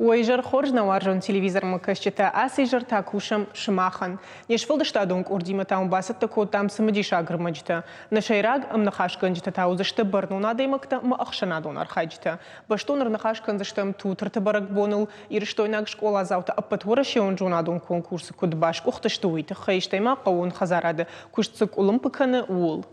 Уӕ изӕр хорз, нӕ уарзон телевизормӕкӕсджытӕ! Ацы изӕр та кусӕм сымахӕн. Не сфӕлдыстадон къордимӕ та уын бацӕттӕ кодтам цымыдисаг ӕрмӕджытӕ. Нӕ сӕйраг ӕмныхасгӕнджытӕ та уыдзысты бӕрнон адӕймӕгтӕ ӕмӕ ӕхсӕнадон архайджытӕ. Бӕстон ӕрныхас кӕндзыстӕм Тутырты бӕрӕгбоныл, ирыстойнаг скъоладзаутӕ ӕппӕтуӕрӕсеон зонадон конкурсы куыд басгуыхтысты, уый тыххӕй, стӕй ма хъӕууон хӕдзарады куыст цы къуылымпы кӕны, ууыл.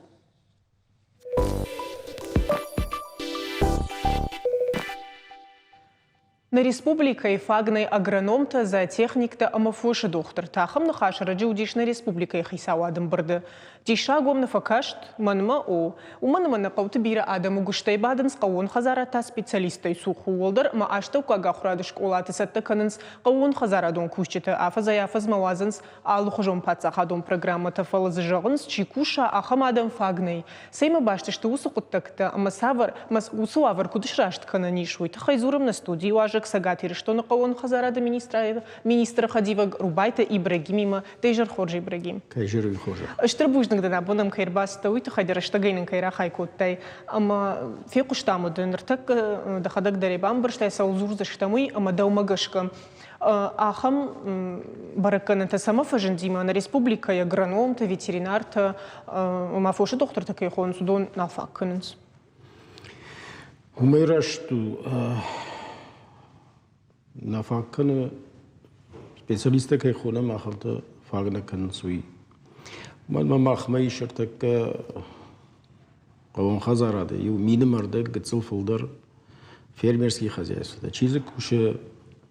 Нӕ республикӕйы фаг нӕй агрономтӕ, зоотехниктӕ ӕмӕ фосы дохтыртӕ. Ахӕм ныхас ӕрӕджы уыдис нӕ республикӕйы хицауады ӕмбырды. Диссаг уӕм нӕ фӕкаст? Мӕнмӕ о. Уымӕн ӕмӕ нӕ хъӕуты бирӕ адӕмы гуыстӕй бадынц хъӕууон хӕдзарад та специалисттӕй цух у. Уӕлдӕр ӕмӕ астӕуккаг ахуырады скъолаты цӕттӕ кӕнынц хъӕууонхӕдзарадон кусджыты, афӕдзӕй-афӕдзмӕ уадзынц алыхуызон паддзахадон программӕтӕ, фӕлӕ дзы зӕгъынц, чи куса, ахӕм адӕм фаг нӕй. Цӕимӕ баст сты уыцы хъуыддӕгтӕ ӕмӕ цавӕр уыцы уавӕр куыд сраст кӕнӕн ис, уый тыххӕй дзурӕм нӕ студийы уазӕг Цӕгат Ирыстоны хъӕууон хӕдзарады министры хӕдивӕг Рубайты Ибрагимимӕ. Дӕ изӕр хорз, Ибрагим. Кӕй зӕрдыл хорз. Стыр бузныг дын абон ӕм кӕй ӕрбацыдтӕ, уый тыххӕй дӕ рӕстӕгӕй нын кӕй рахай кодтай. Ӕмӕ фехъуыстам уыд, ныртӕккӕ дӕхӕдӕг дӕр ӕй бамбӕрстай, цӕуыл дзурдзыстӕм, уый, ӕмӕ дӕумӕ гӕсгӕ ахӕм бӕрӕггӕнӕнтӕ цӕмӕ фӕзындимӕ нӕ республикӕйы агрономтӕ, ветеринартӕ, ома фосы дохтыртӕ кӕй хонынц, уыдон нал фаг кӕнынц? Уымӕй раст у, нӕ фаг кӕны, специалисттӕ кӕй хонӕм, ахӕмтӕ фаг нӕ кӕнынц, уый. Уымӕн ӕмӕ махмӕ ис ӕртӕккӕ хъӕууон хӕдзарады иу мины ӕрдӕг гыццыл фылдӕр фермерские хозяйствотӕ. Чи дзы кусы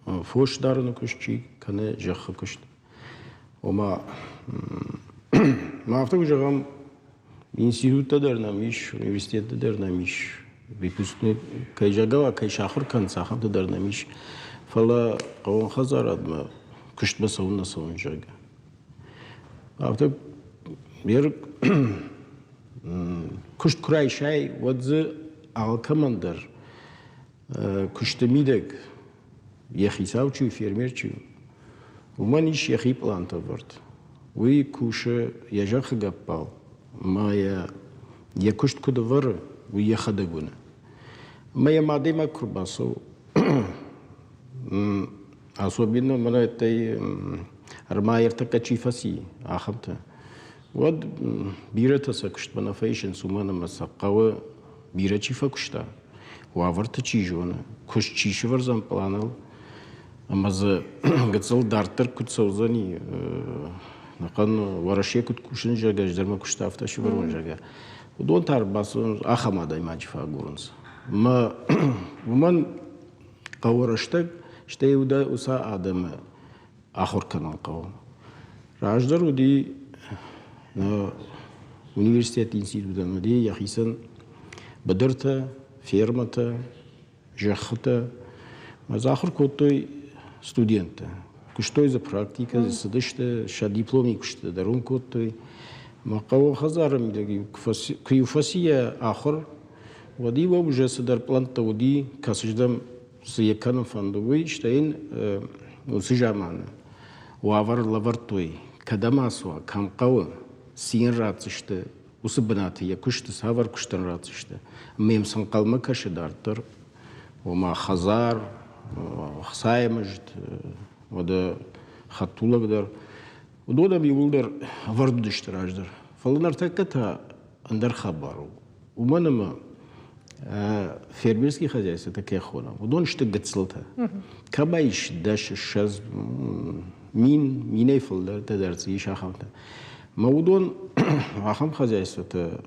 фос дарыны куыст, чи кӕны зӕххы куыст. Ома, ма афтӕ куы зӕгъӕм, институттӕ дӕр нӕм ис, университеттӕ дӕр нӕм ис, выпускной кӕй зӕгъӕ, кӕй сахуыр кӕнынц, ахӕмтӕ дӕр нӕм ис. Фӕлӕ хъӕууон хӕдзарадмӕ куыстмӕ цӕуын нӕ цӕуын, зӕгъгӕ. Афтӕ куыст куы райсай, уӕд дзы алкӕмӕн дӕр куысты мидӕг йӕ хицау чи у, фермер чи у, уымӕн ис йӕхи пълантӕ ӕвӕрд. Уый кусы йӕ зӕххы гӕппӕл ӕмӕ йӕ йӕ куыст куыд ӕвӕры, уый йӕхӕдӕг уыны. Ӕмӕ йӕм адӕймаг куы рбацӕуы, особенно мӕнӕ ӕрмӕ ӕртӕккӕ чи фӕци, ахӕмтӕ, уӕд бирӕтӕ сӕ куыстмӕ нӕ фӕисынц, уымӕн ӕмӕ сӕ хъӕуы бирӕ чи фӕкуыста, уавӕрты чи зоны, куыст чи сывӕрдзӕн пъланыл, ӕмӕ дзы гыццыл дарддӕр куыд цӕудзӕни, ӕнӕхъӕн Уӕрӕсе куыд кусын, зӕгъгӕ, ӕз дӕр мӕ куыст афтӕ сывӕрон, зӕгъгӕ, уыдон та ӕрбацӕуынц, ахӕм адӕймаджы фӕагурынц. Ӕмӕ уымӕн хъӕуы рӕстӕг, стӕй уыцы адӕмы ахуыр кӕнын хъӕуы. Раздӕр уыди университет институтӕн уыди йӕхицӕн быдыртӕ, фермӕтӕ, зӕххытӕ. Ӕмӕ дзы ахуыр кодтой студенттӕ. Куыстой дзы практикӕ, дзы цыдысты, сӕ дипломи куыстытӕ дӕр уым кодтой. Ӕмӕ хъӕуы хӕдзары мидӕг куы-иу фӕци йӕ ахуыр, уӕд-иу уже цыдӕр пълӕнттӕ уыди, кӕцыздӕм цы йӕ кӕнын фӕнды, уый, стӕй йын уыцы заманы уавӕр лӕвӕрдтой, кӕдӕм ацуа, кӕм хъӕуы, цы йын ратдзысты, уыцы бынаты йӕ куысты цавӕр куыстӕн ратдзысты. Ӕмӕ йӕм цы ӕнхъӕлмӕ кӕсы дарддӕр, ома хӕдзар, ӕхцайы мызд, уӕдӕ хӕдтулӕг дӕр, уыдон ӕм иууылдӕр ӕвӕрд уыдысты раздӕр. Фӕлӕ ныртӕккӕ та ӕндӕр хабар у. Уымӕн ӕмӕ фермерские хозяйствотӕ кӕй хонӕм, уыдон сты гыццылтӕ. Кӕмӕ ис 10, 20, мин, минӕй фылдӕртӕ дӕр дзы ис ахӕмтӕ. Мӕ уыдон ахӕм хозяйствотӕ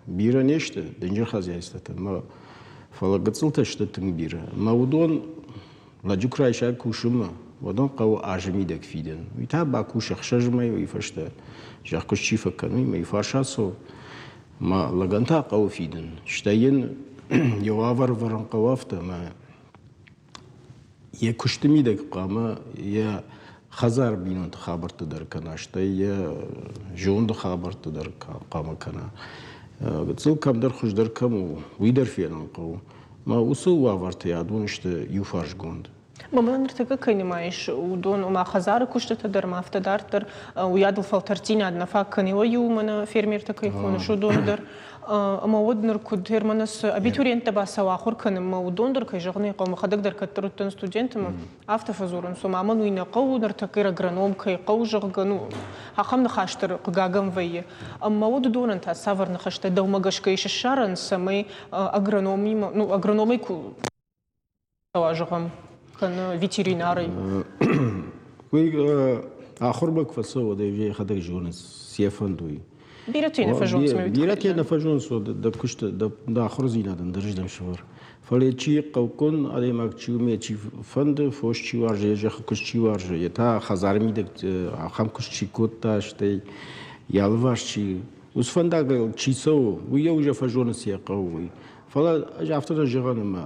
бирӕ не сты, дынджыр хозяйствотӕ, фӕлӕ гыццылтӕ сты тынг бирӕ. Мӕ уыдон лӕджы куы райсай кусынмӕ, уӕд ын хъӕуы азы мидӕг фидын. Уый та бакусы ӕхсӕз мӕй, уый фӕстӕ зӕхкуыст чи фӕкӕны, уый мӕй фарс ацӕуы. Мӕ лӕгӕн та хъӕуы фидын. Стӕй йын йӕ уавӕр ӕвӕрын хъӕуы афтӕ, ӕмӕ йӕ куысты мидӕг хъуамӕ йӕ хӕдзар бинонты хабӕртты дӕр кӕна, стӕй йӕ зонды хабӕртты дӕр хъуамӕ кӕна. Гыццыл кӕмдӕр хуыздӕр кӕм у, уый дӕр фенын хъӕуы. Мӕ уыцы уавӕртӕ адон сты иуфарсгонд. Мамӕ ныртӕккӕ кӕй нымайыс, уыдон, ома хӕдзары куыстытӕ дӕр ма афтӕ дарддӕр, уыйадыл фӕлтӕрддзинад нӕ фаг кӕны, иуӕй-иу мӕнӕ фермертӕ кӕй хоныс, уыдоны дӕр. Ӕмӕ уӕд ныр куыд Германы цы абитуриенттӕ бацӕуа ахуыр кӕнынмӕ, уыдон дӕр, кӕй зӕгъын ӕй хъӕуы, мӕхӕдӕг дӕр кӕддӕр уыдтӕн студент ӕмӕ афтӕ фӕдзурынц, ома мӕн уый нӕ хъӕуы, ныртӕккӕ агроном кӕй хъӕуы, зӕгъгӕ, ну, ахӕм ныхас дӕр хъыгагӕн вӕййы. Ӕмӕ уӕд уыдонӕн та цавӕр ныхӕстӕ дӕумӕ гӕсгӕ ис ссарӕн, цӕмӕй агрономимӕ, ну, агрономӕй куы цӕуа, зӕгъӕм, кӕнӕ ветеринарӕй? Уый ахуырмӕ куы фӕцӕуы, уӕд ӕй йӕхӕдӕг зонынц, цы йӕ фӕнды, уый. Бирӕтӕ нӕ фӕзонынц мӕ Бирӕтӕ нӕ фӕзонынц, дӕ куысты, дӕ ахуырдзинад ӕндӕрыздӕм сӕвӕр. Фӕлӕ чи хъӕуккон адӕймаг чи у, чи фӕнды, фос чи уарзы, йӕ зӕххы куыст чи уарзы, йе та хӕдзары мидӕг ахӕм куыст чи кодта, стӕй йӕ алыварс чи уыцы фӕндагыл чи цӕуы, уый йӕ уже фӕзоны, цы йӕ хъӕуы, уый. Фӕлӕ ӕз афтӕ нӕ зӕгъын, ӕмӕ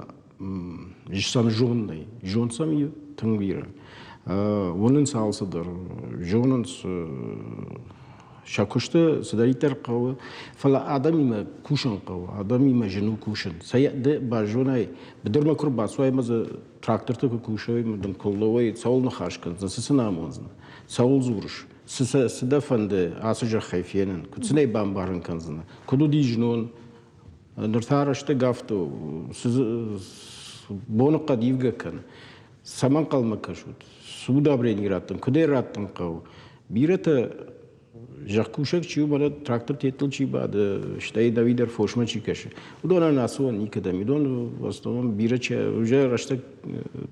сӕм зонд нӕй. Зонд сӕм и тынг бирӕ. Уынынц алцыдӕр, зонынц сӕ куысты цыдӕриддӕр хъӕуы, фӕлӕ адӕмимӕ кусын хъӕуы, адӕмимӕ зын у кусын. Цӕй ды базонай, быдырмӕ куы рбацуай ӕмӕ дзы тракторты куы кусой ӕмӕ дын куы лӕууой, цӕуыл ныхас кӕндзӕн, цы сын амондзӕн, цӕуыл дзурыс, цы дӕ фӕнды ацы зӕххӕй фенын, куыд сын ӕй бамбарын кӕндзынӕ, куыд уыди знон, Ныр та рӕстӕг афтӕ у, боныхъӕд ивгӕ кӕны. Цӕмӕ ӕнхъӕлмӕ кӕсут? Цы удобрени раттын, куыдӕй раттын хъӕуы? Бирӕтӕ зӕхкусӕг чи у, мӕнӕ трактор теттыл чи бады, стӕй дӕуи дӕр фосмӕ чи кӕсы, уыдонӕн ацӕуӕн никӕдӕм. Уыдон в основном бирӕ чи уже рӕстӕг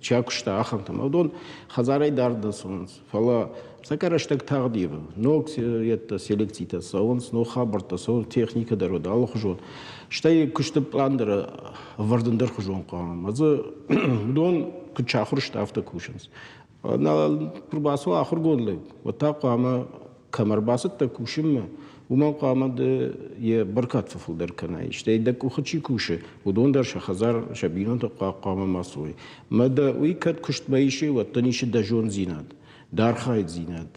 чи акуыста, ахӕмтӕм. Уыдон хӕдзарӕй дард нӕ цӕуынц. Фӕлӕ цӕкӕ рӕстӕг тагъд ивы. Ног йедтӕ селекцитӕ цӕуынц, ног хабӕрттӕ цӕуынц, техникӕ дӕр уыд алыхуызон. Стӕй куысты пълан дӕр ӕвӕрд ӕндӕрхуызон хъуамӕ. Ӕмӕ дзы уыдон куыд сахуыр сты, афтӕ кусынц. Куы рбацӕуа ахуыргонд лӕг, уӕд та хъуамӕ кӕм ӕрбацыдтӕ кусынмӕ, уымӕн хъуамӕ ды йӕ бӕркад фӕфылдӕр кӕнай. Стӕй дӕ къухы чи кусы, уыдон дӕр сӕ хӕдзар, сӕ бинонтӕ хъуамӕ ма цой. Мӕ дӕ уый кӕд куыстмӕ исы, уӕд дын исы дӕ зонддзинад, дӕ архайддзинад,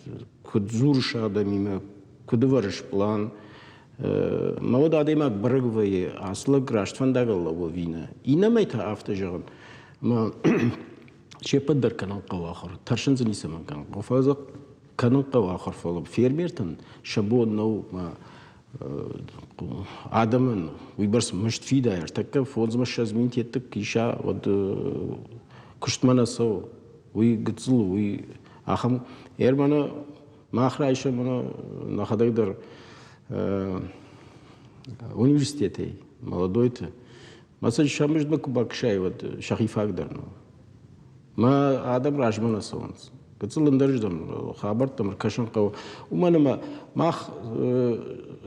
куыд дзурыс адӕмимӕ, куыд ӕвӕрыс пълан. Мӕ уӕд адӕймаг бӕрӕг вӕййы, ацы лӕг раст фӕндагыл лӕууы ӕви нӕ. Иннӕмӕй та афтӕ зӕгъын, мӕ се ппӕт дӕр кӕнын хъӕуы ахуыр, тӕрсын дзы ницӕмӕн кӕнын хъӕуы, фӕлӕ дзы кӕнын хъӕуы ахуыр, фӕлӕ фермертӕн сӕ бон нӕу мӕ адӕмӕн уыйбӕрц мызд фидай, ӕртӕккӕ 25 мин теттыг иса, уӕд куыстмӕ нӕ цӕуы. Уый гыццыл у, уый ахӕм. Ӕрмӕны мах райсӕм нӕхӕдӕг дӕр университетӕй, молодойты. Мӕ сӕ сӕ мыздмӕ куы бакӕсай, уӕд сӕхи фаг дӕр нӕу. Мӕ адӕм размӕ нӕ цӕуынц. Гыццыл ӕндӕрыздӕм хабӕрттӕм ӕркӕсын хъӕуы. Уымӕн ӕмӕ мах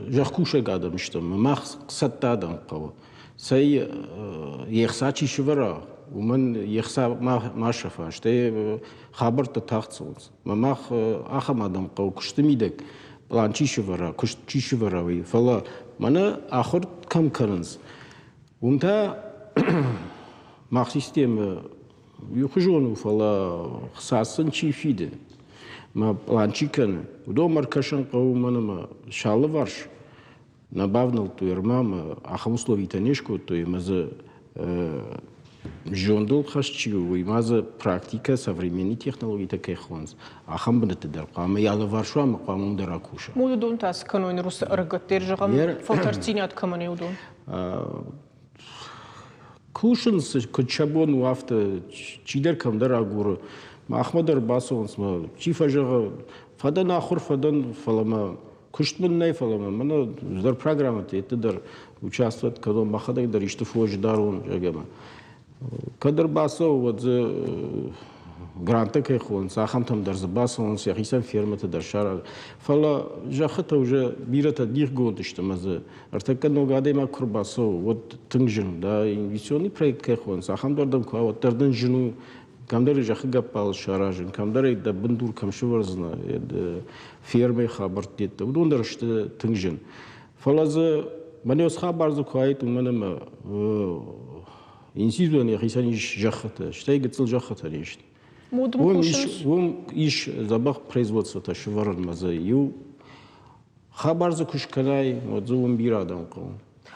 зӕхкусӕг адӕм стӕм, мах цӕттӕ адӕм хъӕуы. Цӕй йе хца чи сывӕра, уымӕн йе хца ма сӕфа, стӕй хабӕрттӕ тагъд цӕуынц. Мӕ мах ахӕм адӕм хъӕуы куысты мидӕг пълан чи сывӕра, куыст чи сывӕра, уый. Фӕлӕ мӕнӕ ахуыр кӕм кӕнынц, Уым та мах системӕ иухуызон у, фӕлӕ хца сын чи фиды, мӕ пълан чи кӕны, уыдонмӕ ӕркӕсын хъӕуы мӕн ӕмӕ сӕ алыварс нӕ бавнӕлдтой ӕрмӕ ӕмӕ ахӕм условитӕ не скодтой ӕмӕ дзы зондыл хӕст чи у, уый ма дзы практикӕ, современный технологитӕ кӕй хонынц, ахӕм бынӕтты дӕр хъуамӕ йӕ алыварс уа ӕмӕ хъуамӕ уым дӕр акуса. Уыдон та цы кӕной ныр уыцы ӕрыгӕттӕ, зӕгъӕм, фӕлтӕрддзинад кӕмӕн и, уыдон? Кусынц, куыд сӕ бон у, афтӕ чидӕр кӕмдӕр агуры. Махмӕ дӕр бацӕуынц, мӕ чи фӕзӕгъы, фӕдӕн ахуыр фӕдӕн, фӕлӕ мӕ куыст мын нӕй, фӕлӕ мӕ мӕнӕ дӕр программӕты йедты дӕр участвовать кӕнон, мӕхӕдӕг дӕр исты фос дарон, зӕгъгӕ мӕ. Кӕд ӕрбацӕуы, уӕд дзы гранттӕ кӕй хонынц, ахӕмтӕм дӕр дзы бацӕуынц, йӕхицӕн фермӕтӕ дӕр саразы. Фӕлӕ зӕххытӕ уже бирӕтӕ дихгонд сты ӕмӕ дзы ӕртӕккӕ ног адӕймаг куы рбацӕуы, уӕд тынг зын у. Да, инвестиционный проект кӕй хонынц, ахӕм дӕр дӕм куы уа, уӕддӕр дын зын у кӕмдӕр зӕххы гӕппӕл саразын, кӕмдӕр ӕй дӕ бындур кӕм сывӕрдзынӕ, фермӕйы хабӕрттӕ, уыдон дӕр сты тынг зын. Фӕлӕ дзы мӕнӕ хабар дзы куы уаид, уымӕн ӕмӕ институтӕн йӕхицӕн ис зӕххытӕ, стӕй гыццыл зӕххытӕ не сты. Уым ис дзӕбӕх производствотӕ сывӕрынмӕ дзы иу хабар дзы куы скӕнай, уӕд дзы уым бирӕ адӕм хъӕуы.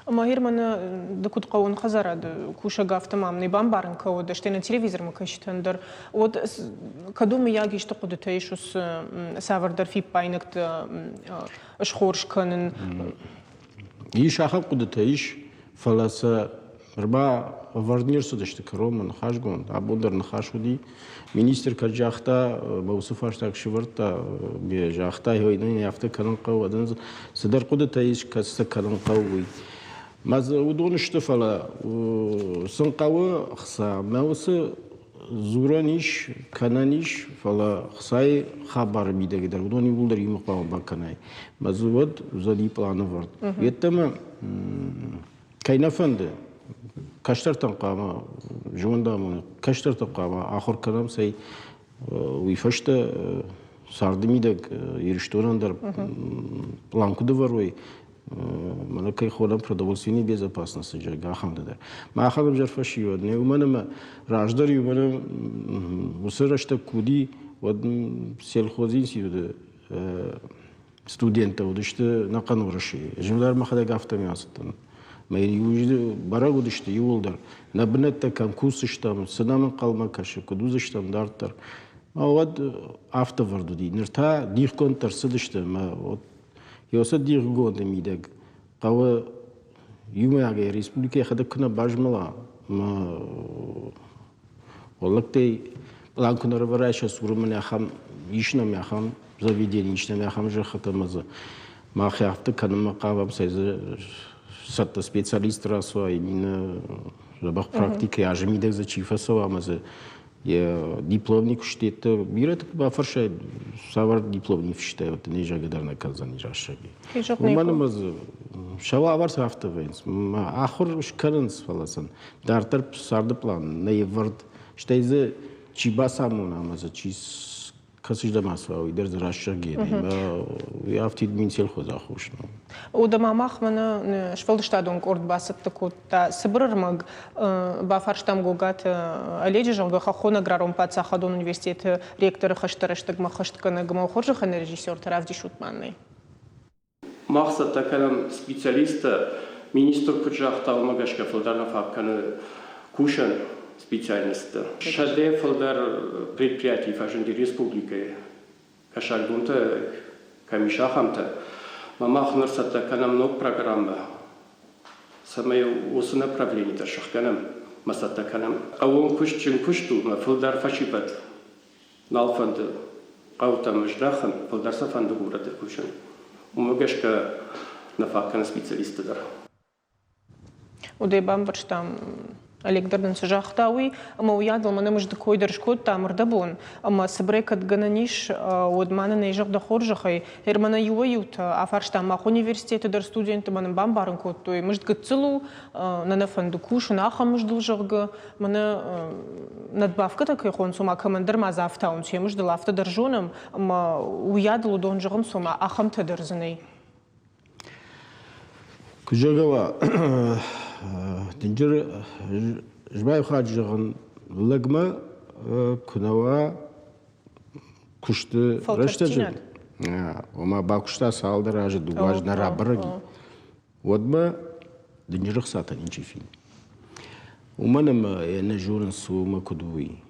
Ӕмӕ Германы ды куыд хъӕуын хӕдзарады кусӕг, афтӕ мӕм нӕ бамбарын кӕуы, стӕй нӕ телевизормӕ кӕсджытӕн дӕр, уӕд кӕд у мыййаг исты хъуыдытӕ ис уыцы цавӕрдӕр фиппаинӕгтӕ схорз кӕнын? Ис ахӕм хъуыдытӕ ис, фӕлӕ сӕ нырма ӕвӕрд не рцыдысты кӕронмӕ ныхасгонд. Абон дӕр ныхас уыди. Министр кӕд загъта, мӕ уыцы фарстаг сӕвӕрдта, загъта, ой, афтӕ кӕнын хъӕуы, цыдӕр хъуыдытӕ ис, кӕцы кӕнын хъӕуы, уый. Мӕ уыдон сты, фӕлӕ сын хъӕуы хца. Мӕ уыцы дзурӕн ис, кӕнӕн ис, фӕлӕ хцайы хабары мидӕг дӕр уыдон иууылдӕр иумӕ хъуамӕ бакӕнай. Мӕ дзы уӕд уыдзӕни пъланӕвӕрд. Йеддӕмӕ кӕй нӕ фӕнды, кӕстӕртӕн хъуамӕ зонд амонын, кӕстӕртӕн хъуамӕ ахуыр кӕнӕм, цӕй уый фӕстӕ царды мидӕг Ирыстонӕн дӕр пълан куыд ӕвӕрой, мӕнӕ кӕй хонӕм продовольственной безопасности, зӕгъгӕ, ахӕмтӕ дӕр. Махӕн ӕвзӕр фӕсивӕд нӕ, уымӕн ӕмӕ раздӕр иу мӕнӕ уыцы рӕстӕг куы уыди, уӕд сельхозинституты студенттӕ уыдысты ӕнӕхъӕн Уӕрӕсейы. Ӕз дӕр мӕхӕдӕг афтӕ ацыдтӕн. Мӕ бӕрӕг уыдысты иууылдӕр. Нӕ бынӕттӕ кӕм кусдзыстӕм, цы нӕм ӕнхъӕлмӕ кӕсы, куыд уыдзыстӕм дарддӕр. Уӕд афтӕ вӕрд уыди. Ныр та дихгонд ӕрцыдысты ӕмӕ Уыцы дихгонды мидӕг хъӕуы иумӕйагӕй республикӕ йӕхӕдӕг куы нӕ базмӕла ӕмӕ уӕллӕгтӕй пълан куы нӕ ӕрӕвӕрай сӕ цуры мын ахӕм ис нӕм ахӕм заведени, ис нӕм ахӕм зӕххытӕ ӕмӕ дзы мах афтӕ кӕнынмӕ хъавӕм, цӕй дзы цӕттӕ специалист рацуа, иннӕ дзӕбӕх практикӕйы азы мидӕг дзы чи фӕцӕуа ӕмӕ дзы йӕ дипломни куыстетты бирӕты куы бафӕрсай, цавӕр диплом ныффыстай, уӕд дын зӕгъгӕ дӕр нӕ кӕндзӕни рӕсӕги. Уымӕн ӕмӕ дзы сӕ уавӕртӕ афтӕ вӕййынц. Ахуыр скӕнынц, фӕлӕ сын дарддӕр царды пълан нӕй ӕвӕрд. Стӕй дзы чи бацамона ӕмӕ дзы чи кӕцыздӕм ацӕуа, уый дӕр дзы рӕсӕги уый афтид Минсельхоз аххос нӕу. Уӕдӕ мах мӕнӕ сфӕлдыстадон къорд бацӕттӕ кодта цыбыр ӕрмӕг. Бафарстам Гогаты Оледжы, зӕгъгӕ, Хӕххон аграрон паддзахадон университеты ректоры хӕсты рӕстӕгмӕ хӕстгӕнӕгмӕ хорзӕхӕн режиссертӕ равдисут мӕнӕй. Мах цӕттӕ кӕнӕм специалисттӕ. Министр куыд загъта, уымӕ гӕсгӕ фылдӕр нӕ фаг кӕны кусӕн специальносттӕ. 100 фылдӕр предприяти фӕзынди республикӕйы кӕсагдонтӕ кӕм ис, ахӕмтӕ. Мӕ мах ныр цӕттӕ кӕнӕм ног программӕ, цӕмӕй уыцы направленитӕ сыхгӕнӕм мӕ цӕттӕ кӕнӕм. Хъӕууон куыст зын куыст у, мӕ фылдӕр фӕсивӕд нал фӕнды хъӕутӕм здӕхын, фылдӕр сӕ фӕнды горӕты кусын. Уымӕ гӕсгӕ нӕ фаг кӕны специалистты дӕр. Уыдӕй бамбӕрстам, Олег дӕр нын цы загъта, уый, ӕмӕ уыйадыл мӕнӕ мызды кой дӕр скодтам ӕрдӕбон, ӕмӕ цыбырӕй кӕд гӕнӕн ис, уӕд ма нын ӕй зӕгъ дӕ хорзӕхӕй. Мӕнӕ иуӕй-иутӕ афарстам мах университеты дӕр студентты, мӕ нын бамбарын кодтой, мызд гыццыл у, нӕ нӕ фӕнды кусын ахӕм мыздыл, зӕгъгӕ. Мӕнӕ надбавкӕтӕ кӕй хонынц, ома кӕмӕндӕр ма дзы афтауынц йӕ мыздыл, афтӕ дӕр зонӕм, ӕмӕ уыйадыл уыдон зӕгъынц, ома ахӕмтӕ дӕр дзы нӕй. Куы зӕгъӕ, дынджыр змӕйхаджы зӕгъын, лӕгмӕ куы нӕ уа куысты рӕстӕджы, ома бакуыста цалдӕр азы, дыууӕ азы нӕ рабӕрӕг и, уӕдмӕ дынджыр ӕхцатӕ ничи фиды. Уымӕн ӕмӕ йӕ нӕ зонынц, уымӕ куыд у, уый.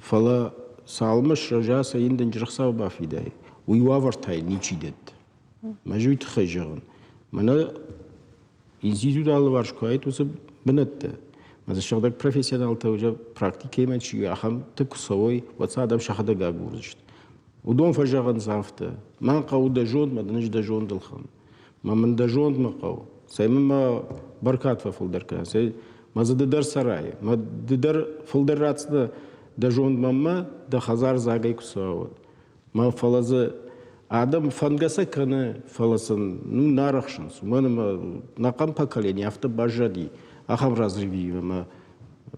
Фӕлӕ цалынмӕ срӕза, сӕ йын дынджыр ӕхца бафидай, уый уавӕртӕй ничи дӕтты. Мӕ уый тыххӕй зӕгъын, мӕнӕ институт алыварс куы уаид уыцы бынӕттӕ, мӕ дзы сыгъдӕг профессионалтӕ уже практикӕимӕ чи ахӕмты куы цӕуой, уӕд сӕ адӕм сӕхӕдӕг агурдзысты. Уыдон фӕзӕгъынц афтӕ, мӕн хъӕуы дӕ зонд, мӕ дын ӕз дӕ зондыл хӕн. Мӕ мын дӕ зондмӕ хъӕуы. Цӕй мын мӕ бӕркад фӕфылдӕр кӕн, цӕй мӕ дзы ды дӕр цӕрай, мӕ ды дӕр фылдӕр ратдзынӕ дӕ зонд мӕнмӕ, дӕ хӕдзар дзагӕй куы цӕуа, уӕд. Мӕ фӕлӕ дзы адӕм фӕндгӕ сӕ кӕны, фӕлӕ сын ну нӕ арӕхсынц, уымӕн ӕмӕ нӕхъӕн поколени афтӕ баззади ахӕм разрывимӕ ӕмӕ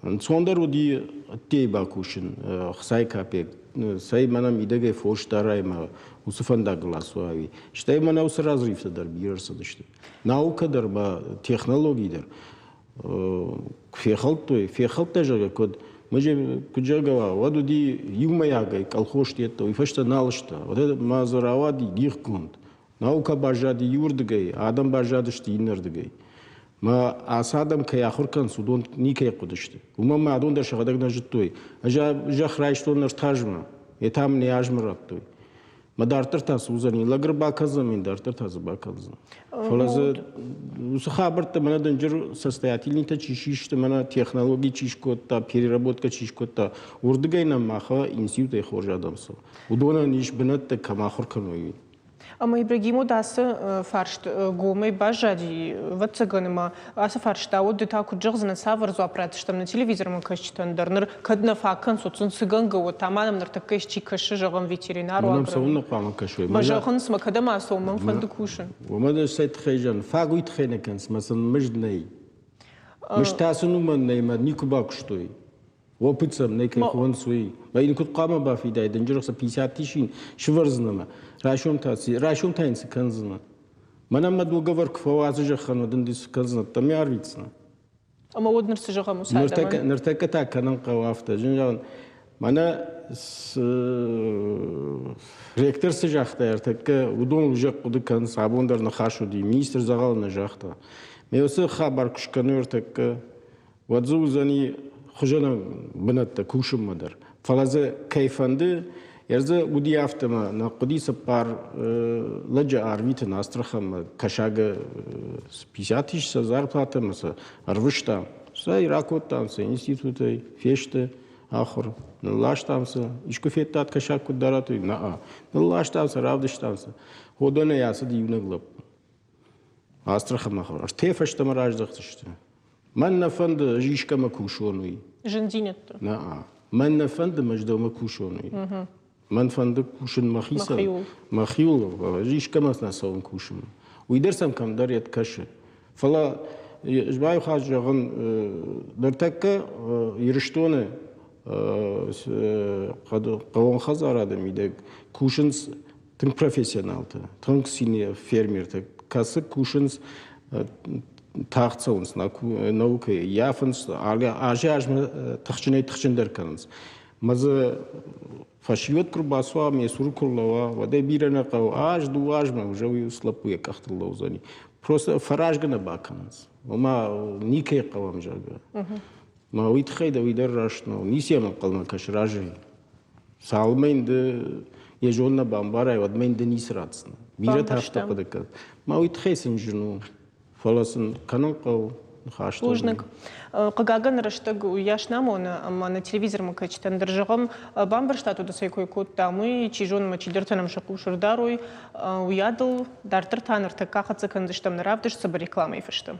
ӕнцондӕр уыди ӕддейы бакусын хцайы капек, цӕй мӕнӕ мидӕгӕй фос дарай ӕмӕ уыцы фӕндагыл ацуа ӕви. Стӕй мӕнӕ уыцы разрывтӕ дӕр бирӕ ӕрцыдысты. Наукӕ дӕр ӕмӕ технологи дӕр фехӕлдтой, фехӕлдта, зӕгъгӕ, куыд куыд зӕгъгӕ, уӕд уыди иумӕйагӕй колхозты йедтӕ, уый фӕстӕ нал сты. Уӕд ма дзы рауади дихгонд. Наукӕ баззади иуырдыгӕй, адӕм баззадысты иннӕрдыгӕй. Мӕ ацы адӕм кӕй ахуыр кӕнынц, уыдон никӕй хъуыдысты. Уымӕн мӕ адон дӕр сӕхӕдӕг нӕ зыдтой. Ӕз зӕхх райстон ӕртӕ азмӕ, йе та мын йӕ азмӕ радтой. Мӕ дарддӕр та цы уыдзӕни? Лӕг ӕрбакӕндзӕн, мин дарддӕр та дзы бакӕндзӕн. Фӕлӕ дзы уыцы хабӕрттӕ мӕнӕ дынджыр состоятельнитӕ чи систы, мӕнӕ технологи чи скодта, переработка чи скодта, уырдыгӕй нӕм махы институтӕй хорз адӕм цӕуы. Уыдонӕн ис бынӕттӕ, кӕм ахуыр кӕной, уый. Ӕмӕ Ибрагим уӕд ацы фарст гомӕй баззади, ӕвӕццӕгӕн, ӕмӕ ацы фарста уӕд ды та куыд зӕгъдзынӕ, цавӕр дзуапп ратдзыстӕм нӕ телевизормӕ кӕсджытӕн дӕр? Ныр кӕд нӕ фаг кӕнынц, уӕд сын цы гӕнгӕ уӕд та ма нӕм ныртӕккӕ исчи кӕсы, зӕгъӕм, ветеринар Мӕнӕм цӕуылнӕ хъуамӕ кӕсой? Мӕ зӕгъынц, мӕ кӕдӕм ацӕуын, мӕн фӕнды кусын. Уымӕн ӕз цӕй тыххӕй зӕгъын, фаг уый тыххӕй нӕ кӕнынц, мӕ сын мызд нӕй. Мызд та сын уымӕн нӕй, мӕ никуы бакуыстой. Опыт сӕм нӕ кӕй хонынц, уый. Мӕ йын куыд хъуамӕ бафидай, дынджыр ӕхца 50 тисин сывӕрдзынӕ мӕ. Райсом та райсом та йын цы кӕндзынӕ? Мӕнӕн мӕ договор куы фӕуа ацы зӕххӕн, уӕд ын ды цы кӕндзынӕ? Дӕм арвитдзынӕ. Ӕмӕ уӕд ныр цы зӕгъӕм уыцы адӕмӕн? Ныртӕккӕ та кӕнын хъӕуы афтӕ. Зын зӕгъын, мӕнӕ ректор цы загъта ӕртӕккӕ, уыдон уже хъуыды кӕнынц, абон дӕр ныхас уыди, министр дзӕгъӕлы нӕ загъта. Ме уыцы хабар куы скӕной ӕртӕккӕ, уӕд дзы уыдзӕни хуызӕнӕн бынӕттӕ кусынмӕ дӕр. Фӕлӕ дзы кӕй фӕнды, йӕ дзы уыди афтӕ мӕ нӕ хъуыди цыппар лӕджы арвитын Астраханмӕ кӕсагы 50 ис сӕ зарплатӕ ӕмӕ сӕ ӕрвыстам. Сӕ ракодтам сӕ институтӕй, фесты ахуыр, нылластам сӕ. Искуы федтат кӕсаг куыд дарат, уый? Нӕ. Нылластам сӕ, равдыстам сӕ. Уыдонӕй ацыд иунӕг лӕппу. Астраханмӕ ӕртӕ фӕстӕмӕ раздӕхтысты. Мӕн нӕ фӕнды, ӕз искӕмӕ кусон, уый. Зындзинӕдтӕ. Нӕ, мӕн нӕ фӕнды, ӕз дӕумӕ кусон, уый. Мӕн фӕнды кусын мӕхицӕн. Мӕхиуыл. Ӕз искӕмӕ нӕ цӕуын кусынмӕ. Уый дӕр сӕм кӕмдӕр йед кӕсы. Фӕлӕ ӕз ма иу хатт зӕгъын, ныртӕккӕ Ирыстоны хъӕууон хӕдзарады мидӕг кусынц тынг профессионалтӕ, тынг сине фермертӕ, кӕцы кусынц тагъд цӕуынц наукӕйы, йафынц, азӕй-азмӕ тыхджынӕй-тыхджындӕр кӕнынц. Мӕ дзы фӕсивӕд куы рбацуа, ме цуры куы рлӕууа, уӕд ӕй бирӕ нӕ хъӕуы. Аз, дыууӕ азмӕ уже уый лӕппу йӕ къӕхтыл лӕудзӕни. Просто фӕразгӕ нӕ бакӕнынц. Ома никӕй хъӕуӕм, зӕгъгӕ. Мӕ уый тыххӕй дӕ уый дӕр раст нӕу. Ницы йӕм ӕнхъӕлмӕ кӕсы разӕй. Цалынмӕ йын ды йӕ зонд нӕ бамбарай, уӕдмӕ йын ды ницы ратдзынӕ. Бирӕтӕ афтӕ хъуыды кӕнынц. Мӕ уый тыххӕй сын зын у. Фӕлӕ сын кӕнын хъӕуы ныхӕстӕ. Бузныг. Хъыгагӕн, рӕстӕг уыйас нӕ амоны, ӕмӕ нӕ телевизормӕ кӕсджытӕн дӕр зӕгъӕм, бамбӕрстат, уыдон цӕй кой кодтам, уый, чи зоны, ӕмӕ чидӕртӕ нӕм сӕ хъус ӕрдарой. Уыйадыл дарддӕр та ныртӕккӕ хӕццӕ кӕндзыстӕм нӕ равдыст цыбыр рекламӕйы фӕстӕ.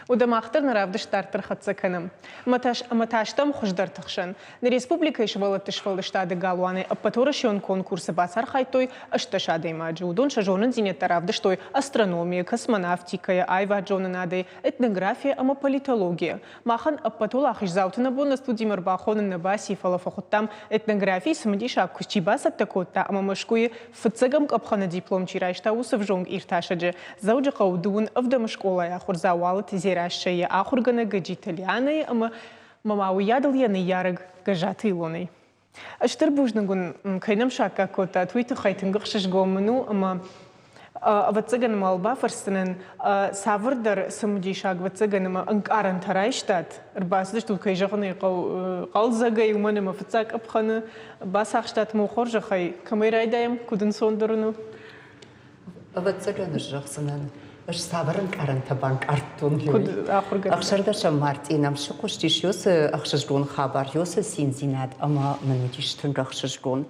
Уӕдӕ мах дӕр нӕ равдыст дарддӕр хӕццӕ кӕнӕм. Ӕмӕ та стӕм хуыздӕрты хсӕн. Нӕ республикӕйы сывӕллӕтты сфӕлдыстады галуаны ӕппӕтуӕрӕсеон конкурсы бацархайдтой 18 адӕймаджы. Уыдон сӕ зонындзинӕдтӕ равдыстой астрономийӕ, космонавтикӕйӕ, аивад-зонынадӕй, этнографийӕ ӕмӕ политологийӕ. Махӕн ӕппӕт уӕлахиздзауты нӕ бон нӕ студимӕ ӕрбахонын нӕ баци, фӕлӕ фӕхуыдтам этнографийы цымыдисаг куыст чи бацӕттӕ кодта ӕмӕ Мӕскуыйы фыццӕгӕм къӕпхӕны диплом чи райста, уыцы ӕвзонг иртасӕджы Дзӕуджыхъӕуы дыууын ӕвдӕм скъолайы ахуырдзау Уалыты Дзерассӕ йӕ ахуыргӕнӕг Гӕджиты Лианӕйы ӕмӕ ма уыйадыл йӕ ныййарӕг Гӕззаты Илонӕй. Стыр бузныг уын, кӕй нӕм саккаг кодтат, уый тыххӕй тынг ӕхсызгон мын у ӕмӕ ӕвӕццӕгӕн мал бафӕрсдзынӕн, цавӕрдӕр цымыдисаг, ӕвӕццӕгӕн ӕмӕ ӕнкъарӕнтӕ райстат, ӕрбацыдыстут, кӕй зӕгъын ӕй хъӕуы, хъӕлдзӕгӕй, уымӕн ӕмӕ фыццаг къӕпхӕны бацахстат мӕ хорзӕхӕй. Кӕмӕй райдайӕм, куыд ӕнцондӕр уын у? Ӕвӕццӕгӕн ӕз зӕгъдзынӕн, ӕз цавӕр ӕнкъарӕнтӕ банкъардтон, Куыд ахуыргӕнӕг? Ӕхсӕрдӕсӕм мартъи нӕм сыхъуыстис уыцы ӕхсызгон хабар, уыцы циндзинад ӕмӕ мын уыдис тынг ӕхсызгон.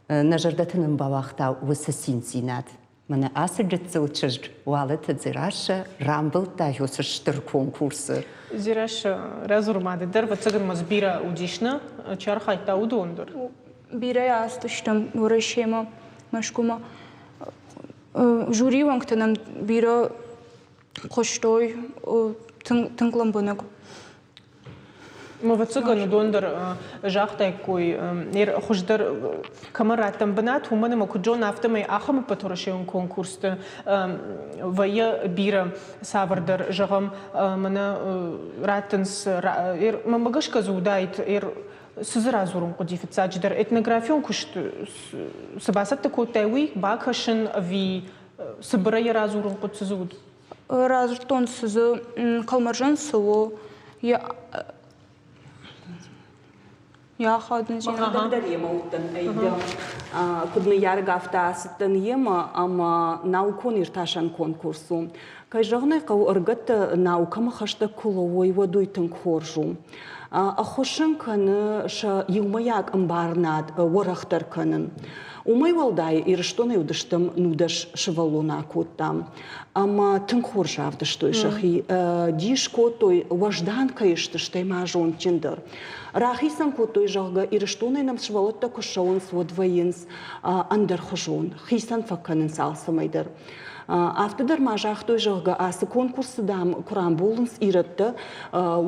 Нӕ зӕрдӕты нын бауагъта уыцы циндзинад. Мӕнӕ ацы гыццыл чызг Уалыты Дзерассӕ рамбылдта уыцы стыр конкурсы. Дзерассӕ, радзур-ма ды дӕр, ӕвӕццӕгӕн ма дзы бирӕ уыдис, нӕ? Чи архайдта, уыдон дӕр? Бирӕ ацыдыстӕм Уӕрӕсемӕ, Мӕскуымӕ. Жюрийы уӕнгтӕ нӕм бирӕ хъуыстой, тынг лӕмбынӕг. Ӕвӕццӕгӕн, уыдон дӕр загътаиккой, хуыздӕр кӕмӕ раттӕм бынат, уымӕн ӕмӕ куыд зонын, афтӕмӕй ахӕм ӕппӕтуӕрӕсеон конкурсты вӕййы бирӕ цавӕрдӕр, зӕгъӕм, мӕнӕ раттынц, мӕнмӕ гӕсгӕ дзы уыдаид цы дзы радзурын хъуыди фыццаджыдӕр этнографион куыст цы бацӕттӕ кодтай, уый бакӕсын ӕви цыбырӕй йӕ радзурын хъуыд, цы дзы уыд? Радзырдтон, цы дзы кӕлмӕрзӕн цы у. Йӕ йӕ ахадындзинад. Мӕхӕдӕг дӕр йемӕ уыдтӕн ӕйдӕ. Куыд ныййарӕг, афтӕ ацыдтӕн йемӕ ӕмӕ наукон иртасӕн конкурс у. Кӕй зӕгъын ӕй хъӕуы, ӕрыгӕттӕ наукӕмӕ хӕстӕг куы лӕууой, уӕд уый тынг хорз у. Ӕххуыс сын кӕны сӕ иумӕйаг ӕмбарынад уӕрӕхдӕр кӕнын. Уымӕй уӕлдай Ирыстонӕй уыдыстӕм 19 сывӕллоны акодтам. Ӕмӕ тынг хорз равдыстой сӕхи. Дис кодтой, уӕздан кӕй сты, стӕй ма зондджын дӕр. Рахицӕн кодтой, зӕгъгӕ, Ирыстонӕй нӕм сывӕллӕттӕ куы ссӕуынц, уӕд вӕййынц ӕндӕрхуызон, хицӕн фӕкӕнынц алцӕмӕй дӕр. Афтӕ дӕр ма загътой, зӕгъгӕ, ацы конкурсы, дам, куы рамбулынц ирӕттӕ,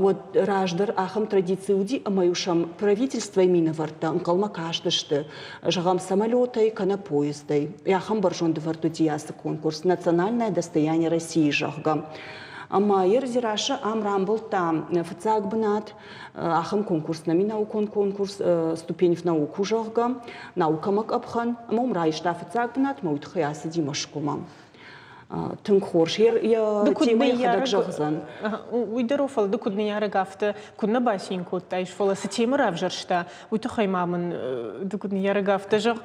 уӕд раздӕр ахӕм традици уыди, ӕмӕ-иу сӕм правительствойы минӕвӕрттӕ ӕнхъӕлмӕ кастысты, зӕгъӕм, самолетӕй кӕнӕ поездӕй. Ахӕм бӕрзонд ӕвӕрд уыди ацы конкурс «Национальное достояние России», зӕгъгӕ. Ӕмӕ Ерзирашы ам рамбылдта фыццаг бынат ахӕм конкурс нӕм и наукон конкурс «Ступень в науку», зӕгъгӕ, наукӕмӕ къӕпхӕн, ӕмӕ уым райста фыццаг бынат, ӕмӕ уый тыххӕй ацыди Мӕскуымӕ. Тынг хорз. Йӕ темӕ йӕхӕдӕг зӕгъдзӕн. Уый дӕр у, фӕлӕ ды куыд ныййарӕг, афтӕ куыд нӕ бацин кодтаис, фӕлӕ цы темӕ равзӕрста, уый тыххӕй ма мын ды куыд ныййарӕг, афтӕ зӕгъ,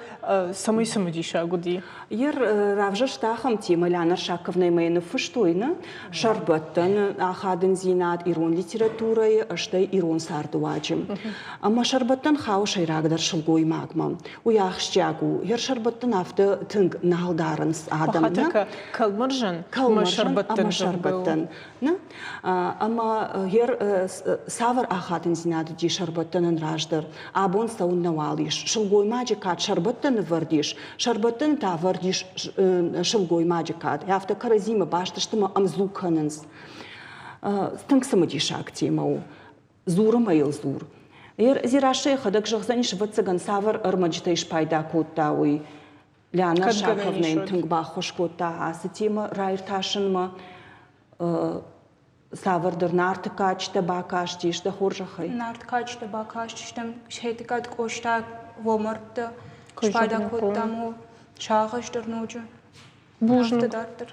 цӕмӕй цымыдисаг уыди? Йе равзӕрста ахӕм темӕ, Лиана Аршаковнӕймӕ йӕ ныффыстой, нӕ? Сӕрбӕттӕны ахадындзинад ирон литературӕйы, стӕй ирон цардыуаджы. Ӕмӕ сӕрбӕттӕн хауы сӕйрагдӕр сылгоймагмӕ. Уый ахсджиаг у. Йе сӕрбӕттӕн афтӕ тынг нал дарынц адӕм. Кӕлмӕрзӕн ӕмӕ сӕрбӕттӕн. Ӕмӕ сӕрбӕттӕн. Нӕ? Ӕмӕ цавӕр ахадындзинад уыди сӕрбӕттӕнӕн раздӕр? Абон цӕуын нӕуал ис. Сылгоймаджы кад сӕрбӕттӕны вӕрд ис, сӕрбӕттӕны та вӕрд ис сылгоймаджы кад. Афтӕ кӕрӕдзимӕ баст сты ӕмӕ ӕмдзу кӕнынц. Тынг цымыдисаг темӕ у. Дзуры ӕмӕ йыл дзур. Дзерассӕ йӕхӕдӕг зӕгъдзӕнис, ӕвӕццӕгӕн, цавӕр ӕрмӕджытӕй спайда кодта, уый. Лиана Шаковна йын тынг баххуыс кодта ацы темӕ раиртасынмӕ. Цавӕрдӕр Нарты кадджытӕ бакастис, дӕ хорзӕхӕй? Нарты кадджытӕ бакастыстӕм, Хетӕгкаты Къоста уӕлмӕрдты спайда кодтам, сагъӕс дӕр ноджы. Бузныг. Афтӕ дарддӕр.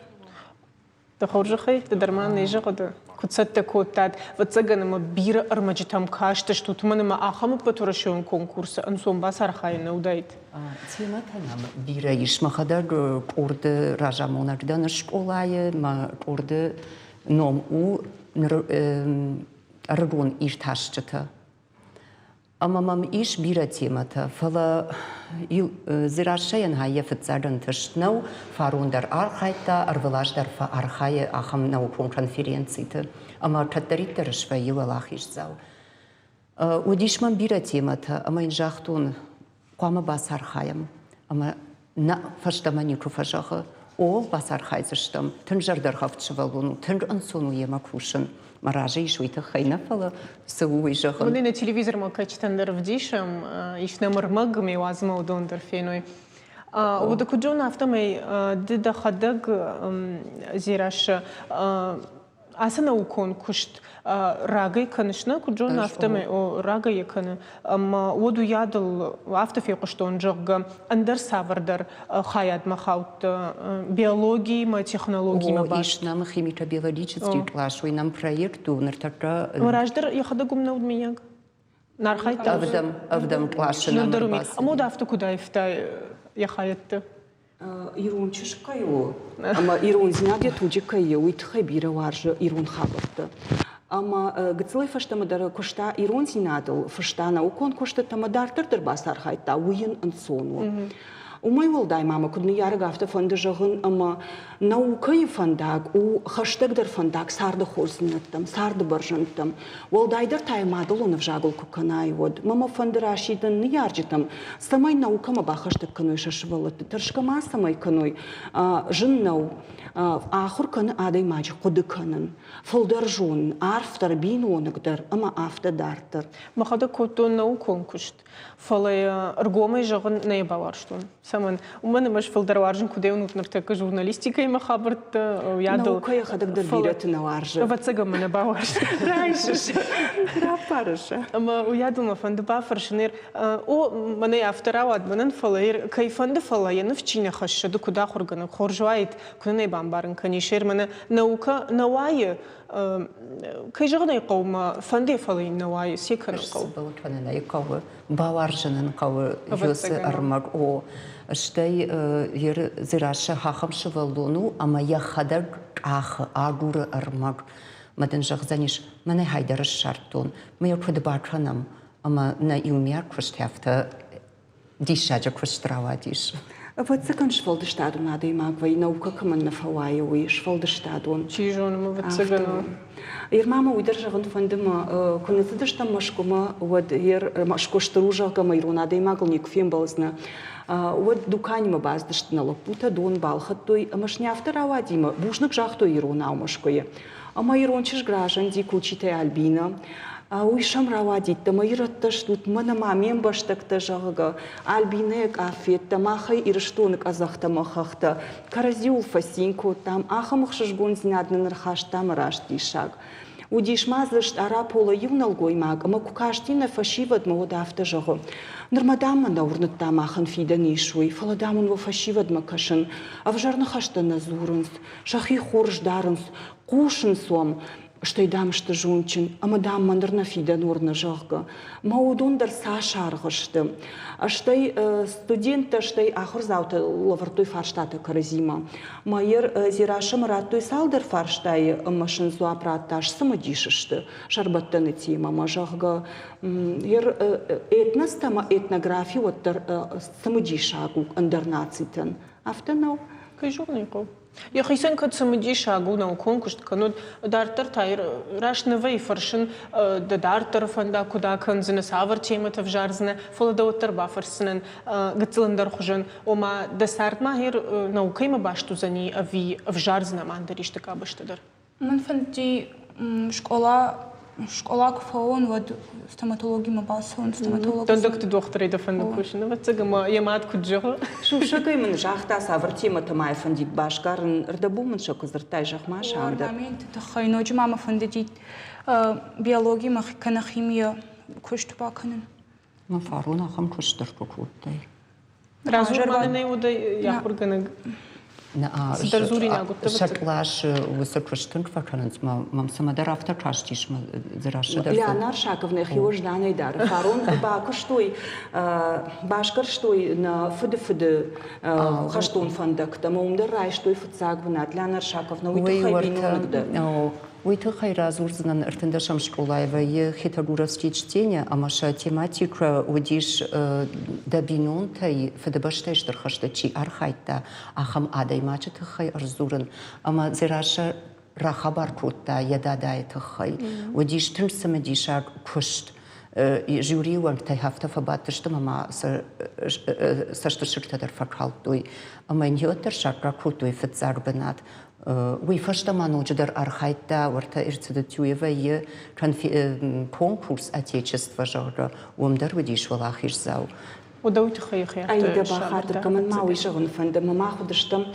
Дӕ хорзӕхӕй, ды дӕр ма нӕ зӕгъы, куыд цӕттӕ кодтат, ӕвӕццӕгӕн ӕмӕ бирӕ ӕрмӕджытӕм кастыстут, уымӕн ӕмӕ ахӕм ӕппӕтуӕрӕсеон конкурсы ӕнцон бацархайын нӕ уыдаид. Темӕтӕ нӕм бирӕ ис. Мӕхӕдӕг къорды разамонӕг дӕн скъолайы. Мӕ къорды ном у ӕрыгон иртасджытӕ. Ӕмӕ мӕм ис бирӕ темӕтӕ, фӕлӕ Дзерассӕйӕн йӕ фыццаг ӕнтыст нӕу, фарон дӕр архайдта, ӕрвылаз дӕр фӕархайы ахӕм наукон конференциты ӕмӕ кӕддӕриддӕр свӕййы уӕлахиздзау. Уыдис мӕм бирӕ темӕтӕ ӕмӕ йын загътон, хъуамӕ бацархайӕм ӕмӕ нӕ фӕстӕмӕ никуы фӕзӕгъы, о, бацархайдзыстӕм, тынг зӕрдӕргъӕвд сывӕллон у, тынг ӕнцон у йемӕ кусын. Мӕ разы ис уый тыххӕй нӕ, фӕлӕ цы у, уый зӕгъын. Уыны нӕ телевизормӕ кӕсджытӕн дӕр ӕвдисӕм, ис нӕм ӕрмӕг, ме уадзмӕ уыдон дӕр феной. Уыды куыд зон, афтӕмӕй ды дӕхӕдӕг, Дзерассӕ, ацы наукон куыст рагӕй кӕныс, нӕ куыд зонын, афтӕмӕй о, рагӕй йӕ кӕны. Ӕмӕ уӕд уыйадыл афтӕ фехъуыстон, зӕгъгӕ, ӕндӕр цавӕрдӕр хайадмӕ хаудта биологиимӕ, технологимӕ баст. Ис нӕм химико-биологический кълас, уый нӕм проект у ныртӕккӕ. Раздӕр йӕхӕдӕг уым нӕ уыд, мыййаг? Архайдта? Ӕвдӕм къласы нӕм ӕрбацыд. Ӕмӕ уӕд афтӕ куыд аивта йӕ хайӕдты? Ирон чызг кӕй у ӕмӕ ирондзинад йӕ туджы кӕй у, уый тыххӕй бирӕ уарзы ирон хабӕрттӕ. Ӕмӕ гыццылӕй фӕстӕмӕ дӕр куыста ирондзинадыл, фыста наукон куыстытӕ ӕмӕ дарддӕр дӕр бацархайдта, уый йын ӕнцон у. Уымӕй уӕлдай ма мӕ куыд ныййарӕг, афтӕ фӕнды зӕгъын, ӕмӕ наукӕйы фӕндаг у хӕстӕгдӕр фӕндаг царды хорздзинӕдтӕм, царды бӕрзӕндтӕм. Уӕлдайдӕр та йӕ мадӕлон ӕвзагыл куы кӕнай, уӕд. Мӕ мӕ фӕнды расидын ныййарджытӕм, цӕмӕй наукӕмӕ бахӕстӕг кӕной сӕ сывӕллӕтты, тӕрсгӕ ма цӕмӕй кӕной, зын нӕу. Ахуыр кӕны адӕймаджы хъуыды кӕнын, фылдӕр зонын, арфдӕр, биноныгдӕр ӕмӕ афтӕ дарддӕр. Мӕхӕдӕг кодтон наукон куыст, фӕлӕ ӕргомӕй зӕгъын нӕ бауарзтон. Цӕмӕн? Уымӕн ӕмӕ ӕз фылдӕр уарзын куыд уынут ныртӕккӕ журналистикӕимӕ хабӕрттӕ, уыйадыл. Наукӕ йӕхӕдӕг дӕр бирӕты нӕ уарзы. Ӕвӕццӕгӕн мӕ нӕ бауарзта. Райсыс, раппарыс. Ӕмӕ уыйадыл мӕ фӕнды бафӕрсын, о, мӕнӕй афтӕ рауад мӕнӕн, фӕлӕ кӕй фӕнды, фӕлӕ йӕ ныфс чи нӕ хӕссы, ды куыд ахуыргӕнӕг, хорз уаид, куы нын ӕй бамбарын кӕнис, мӕнӕ наукӕ нӕ уайы. Кӕй зӕгъын ӕй хъӕуы, мӕ фӕнды, фӕлӕ йын нӕ уайы, се кӕнын хъӕуы. Сцыбӕл кӕнын ӕй хъӕуы, бауарзын ын хъӕуы уыцы ӕрмӕг. О, стӕй Дзерассӕ ахӕм сывӕллон у, ӕмӕ йӕхӕдӕг къахы, агуры ӕрмӕг. Мӕ дын зӕгъдзӕнис, мӕнӕ хайдӕр ссардтон, мӕ йӕ куыд бакӕнӕм, ӕмӕ нӕ иумиаг куыст афтӕ диссаджы куыст рауадис. Ӕвӕццӕгӕн, сфӕлдыстадон адӕймаг вӕййы, наукӕ кӕмӕн нӕ фӕуайы, уый сфӕлдыстадон. Чи зоны, ӕвӕццӕгӕн. Ерма мӕ уый дӕр зӕгъын фӕнды мӕ, куы ныццыдыстӕм Мӕскуымӕ, уӕд Мӕскуы стыр у, зӕгъгӕ, мӕ ирон адӕймагыл никуы фембӕлдзынӕ. Уӕд дуканимӕ бацыдысты нӕ лӕппутӕ, дон балхӕдтой ӕмӕ сӕ афтӕ рауади мӕ бузныг загътой иронау Мӕскуыйы. Ӕмӕ ирон чызг разынди Кучитӕй Альбинӕ. Уый сӕм рауадид, ӕмӕ ирӕттӕ стут, мӕнӕ ма ме мбӕстӕгтӕ, зӕгъгӕ. Альбинӕйы къаффеттӕ, махӕй Ирыстоны къӕдзӕхтӕ ӕмӕ хӕхтӕ. Кӕрӕдзиуыл фӕцин кодтам, ахӕм ӕхсызгондзинад нын ӕрхаста мӕ раст диссаг. Уыдис ма дзы Стъараполы иу нӕлгоймаг, ӕмӕ куы касти нӕ фӕсивӕдмӕ, уӕд афтӕ зӕгъы: Нырмӕ, дам, мӕ нӕ уырныдта, махӕн фидӕн ис, уый, фӕлӕ, дам, уын уӕ фӕсивӕдмӕ кӕсын, ӕвзӕр ныхӕстӕ нӕ дзурынц, сӕхи хорз дарынц, хъусынц уӕм, стӕй, дам, сты зондджын, ӕмӕ, дам, мӕ ныр нӕ фидӕн уырны, зӕгъгӕ. Мӕ уыдон дӕр цас аргъ сты. Стӕй студенттӕ, стӕй ахуырдзаутӕ лӕвӕрдтой фарстатӕ кӕрӕдзимӕ. Майер Зерашӕмӕ радтой цалдӕр фарстайы ӕмӕ сын дзуапп радта, сцымыдис сты сӕрбӕттӕны темӕмӕ, зӕгъгӕ, этностӕ ӕмӕ этнографи уӕддӕр цымыдисаг у ӕндӕр нацитӕн. Афтӕ нӕу? Кӕй зӕгъын ӕй хъӕуы. Йӕхицӕн кӕд цымыдисаг у наукон куыст кӕнут, дарддӕр та раст нывӕй фӕрсын дӕ дарддӕры фӕндаг куыд акӕндзынӕ, цавӕр темӕтӕ ӕвзардзынӕ, фӕлӕ дӕ уӕддӕр бафӕрсдзынӕн гыццыл ӕндӕр хуызӕн, ома дӕ цард ма наукӕимӕ баст уыдзӕни ӕви ӕвзардзынӕ ма ӕндӕр исты къабӕзты дӕр? Мӕн фӕндти скъола скъола куы фӕуон, уӕд стоматологимӕ бацӕуын. Стоматолог. Дӕндӕгты дохтырӕй дӕ фӕнды кусын, ӕвӕццӕгӕн ӕмӕ йӕ мад куыд зӕгъы. Сусӕгӕй мын загъта, цавӕр темӕтӕ ма йӕ фӕндид басгарын. Ӕрдӕбон мын сӕ куы дзырдтай, зӕгъ-ма сӕ ам дӕр. Орнаменты тыххӕй ноджы ма мӕ фӕндыди биологимӕ кӕнӕ химийӕ куыст бакӕнын. Мӕ фарон ахӕм куыст дӕр куы кодтай. Радзур ма нын ӕй уыд ахуыргӕнӕг. Цыдӕр дзуринаг уыдтӕ. Сӕ къласы уыцы куыст тынг фӕкӕнынц, мӕм цымӕдӕр афтӕ кастис мӕ Дзерассӕ дӕр. Леонар Шаковнӕ хиуӕзданӕй дӕр фарон бакуыстой, басгӕрстой нӕ фыды фыды хӕстон фӕндӕгтӕ ӕмӕ уым дӕр райстой фыццаг бынат. Леонар Шаковна уый тыххӕй биноныг дӕр. Уый тыххӕй радзурдзынӕн ӕртындӕсӕм скъолайы вӕййы Хетагуровские чтения ӕмӕ сӕ тематикӕ уыдис дӕ бинонтӕй Фыдыбӕстӕйы Стыр хӕсты чи архайдта, ахӕм адӕймаджы тыххӕй ӕрдзурын. Ӕмӕ Дзерассӕ рахабар кодта йӕ дадайы тыххӕй. Уыдис тынг цымыдисаг куыст. Жюрийы уӕнгтӕ афтӕ фӕбадтысты ӕмӕ ма сӕ цӕстысыгтӕ дӕр фӕкалдтой. Ӕмӕ йын уӕддӕр саккаг кодтой фыццаг бынат. Уый фӕстӕ ма ноджыдӕр архайдта уӕртӕ Ирцидутюевӕйы конкурс Отечество, зӕгъгӕ, уым дӕр уыдис уӕлахиздзау. Уыдӕу тыххӕй Аидӕ бахатыр кӕмӕн ма уый зӕгъын фӕнды, мӕ мах уыдыстӕм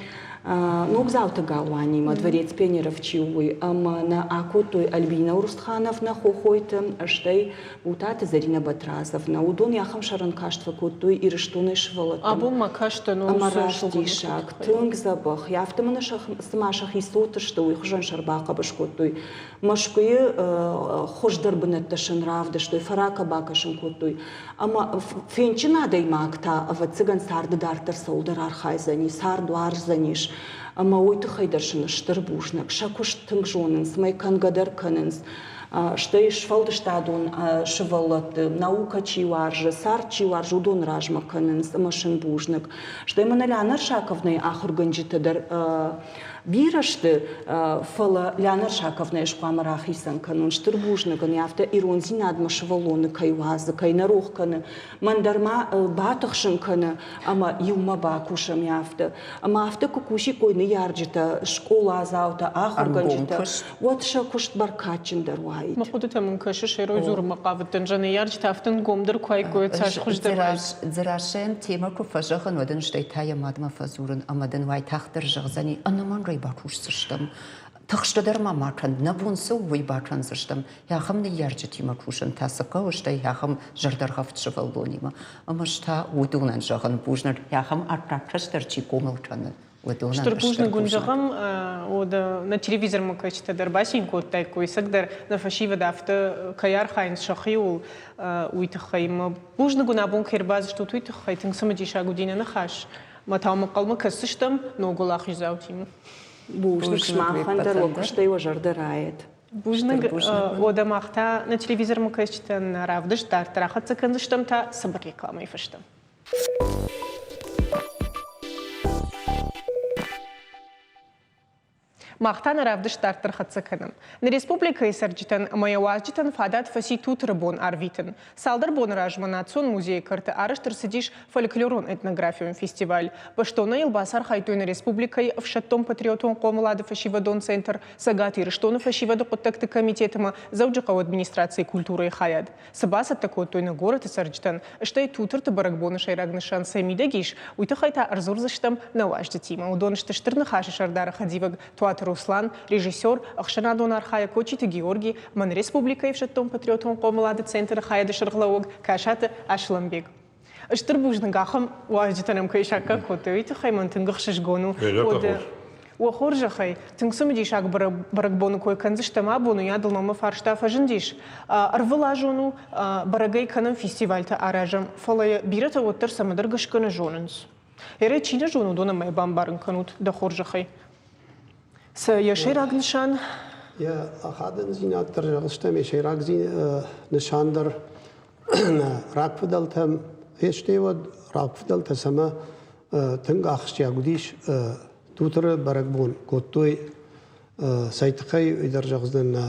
Ногдзауты галуанимӕ, дворец пионеров чи у, уый, ӕмӕ нӕ акодтой Альбина Урстхановна Хохойты, стӕй Бутаты Зӕринӕ Батразовна. Уыдон ахӕм сӕрӕн каст фӕкодтой Ирыстонӕй сывӕллӕттӕм. Абон ма кастӕн Ӕмӕ раст диссаг, тынг дзӕбӕх. Афтӕ мын цыма сӕхи цот сты, уый хуызӕн сӕ ӕрбахъӕбыс кодтой. Мӕскуыйы хуыздӕр бынӕттӕ сын равдыстой, фӕракӕ-бакӕсын кодтой. Ӕмӕ фенджын адӕймаг та, ӕвӕццӕгӕн, царды дарддӕр цӕуылдӕр архайдзӕни, цард уарздзӕнис. Ӕмӕ уый тыххӕй дӕр сын стыр бузныг. Сӕ куыст тынг зонынц, мӕ кӕнгӕ дӕр кӕнынц. Стӕй сфӕлдыстадон сывӕллӕтты, наукӕ чи уарзы, цард чи уарзы, уыдон размӕ кӕнынц ӕмӕ сын бузныг. Стӕй мӕнӕ Лиана Аршаковнайы ахуыргӕнджытӕ дӕр бирӕ сты, фӕлӕ Лиана Аршаковнайы ӕз хъуамӕ рахицӕн кӕнон. Стыр бузныг ын, афтӕ ирондзинадмӕ сывӕллоны кӕй уадзы, кӕй нӕ рох кӕны, мӕн дӕр ма батыхсын кӕны ӕмӕ иумӕ бакусӕм афтӕ. Ӕмӕ афтӕ куы кусиккой ныййарджытӕ, скъоладзаутӕ, ахуыргӕнджытӕ, уӕд сӕ куыст бӕркадджындӕр уаид. Мӕ хъуыдытӕ мын кӕсыс, эрой дзурынмӕ хъавыдтӕн, зӕ ныййарджытӕ афтӕ нгомдӕр куы уаиккой, цас хуыздӕр уаид. Дзерассӕйӕн темӕ куы фӕзӕгъын, уӕд ын стӕй та йӕ мадмӕ фӕдзурын ӕмӕ дын уайтагъддӕр зӕгъдзӕни, ӕнӕмӕнгӕй бакусдзыстӕм. Тыхсгӕ дӕр ма ма кӕн, нӕ бон цы у, уый бакӕндзыстӕм. Ахӕм ныййарджытимӕ кусын та цы хъӕуы, стӕй ахӕм зӕрдӕргъӕвд сывӕллонимӕ. Ӕмӕ ӕз та уыдонӕн зӕгъын бузныг, ахӕм аккаг кӕстӕр чи хъомыл кӕны. Уыдонӕн Стыр бузныг уын зӕгъӕм, уӕдӕ нӕ телевизормӕ кӕсджытӕ дӕр бацин кодтаиккой, ӕцӕгдӕр нӕ фӕсивӕд афтӕ кӕй архайынц сӕхиуыл, уый тыххӕй. Мӕ бузныг уын абон кӕй ӕрбацыдыстут, уый тыххӕй. Тынг цымыдисаг уыди нӕ ныхас. Мӕ та уӕм ӕнхъӕлмӕ кӕсдзыстӕм ног уӕлахиздзаутимӕ. Бузныг сымахӕн дӕр уӕ куыстӕй уӕ зӕрдӕ райӕд. Бузныг, уӕдӕ мах та нӕ телевизормӕ кӕсджытӕн нӕ равдыст дарддӕр ахӕццӕ кӕндзыстӕм та цыбыр рекламӕйы фӕстӕ. Мах та нӕ равдыст дарддӕр хӕццӕ кӕнӕм. Нӕ республикӕйы цӕрджытӕн ӕмӕ йӕ уазджытӕн фадат фӕци Тутыры бон арвитын. Цалдӕр боны размӕ Национ музейы кӕрты арӕзт ӕрцыдис фольклорон-этнографион фестиваль. Бӕстонӕй йыл бацархайдтой нӕ республикӕйы ӕфсӕддон-патриотон хъомылады фӕсивӕдон центр, Цӕгат Ирыстоны фӕсивӕды хъуыддӕгты комитет ӕмӕ Дзӕуджыхъӕуы администрацийы культурӕйы хайад. Цы бацӕттӕ кодтой нӕ горӕты цӕрджытӕн, стӕй Тутырты бӕрӕгбоны сӕйраг нысан цӕй мидӕг ис, уый тыххӕй та ӕрдзурдзыстӕм нӕ уазджытимӕ. Уыдон сты Стыр Ныхасы сӕрдары хӕдивӕг Туаты Руслан, режиссер, ӕхсӕнадон архайӕг Кочиты Георги, мӕн республикӕйы ӕфсӕддон-патриотон хъомылады центры хайады сӕргълӕууӕг Касаты Аслӕнбег. Стыр бузныг ахӕм уазджытӕ нӕм кӕй саккаг кодтой, уый тыххӕй мӕн тынг ӕхсызгон у. Уӕ хорзӕхӕй, тынг цымыдисаг бӕрӕгбоны кой кӕндзыстӕм абон, уыйадыл мӕм фарста фӕзындис. Ӕрвылазон у, бӕрӕгӕй кӕнӕм фестивальтӕ аразӕм, фӕлӕ йӕ бирӕтӕ уӕддӕр цӕмӕдӕр гӕсгӕ нӕ зонынц. Эрӕй чи нӕ зоны, уыдонӕн ма йӕ бамбарын кӕнут дӕ хорзӕхӕй. Цы йӕ сӕйраг нысан? Йӕ ахадындзинад дӕр зӕгъдзыстӕм, йӕ сӕйраг нысан дӕр рагфыдӕлтӕм фесте, уӕд рагфыдӕлтӕ цӕмӕ тынг ахсджиаг уыдис Тутыры бӕрӕгбон кодтой, цӕй тыххӕй, уый дӕр зӕгъдзынӕн, нӕ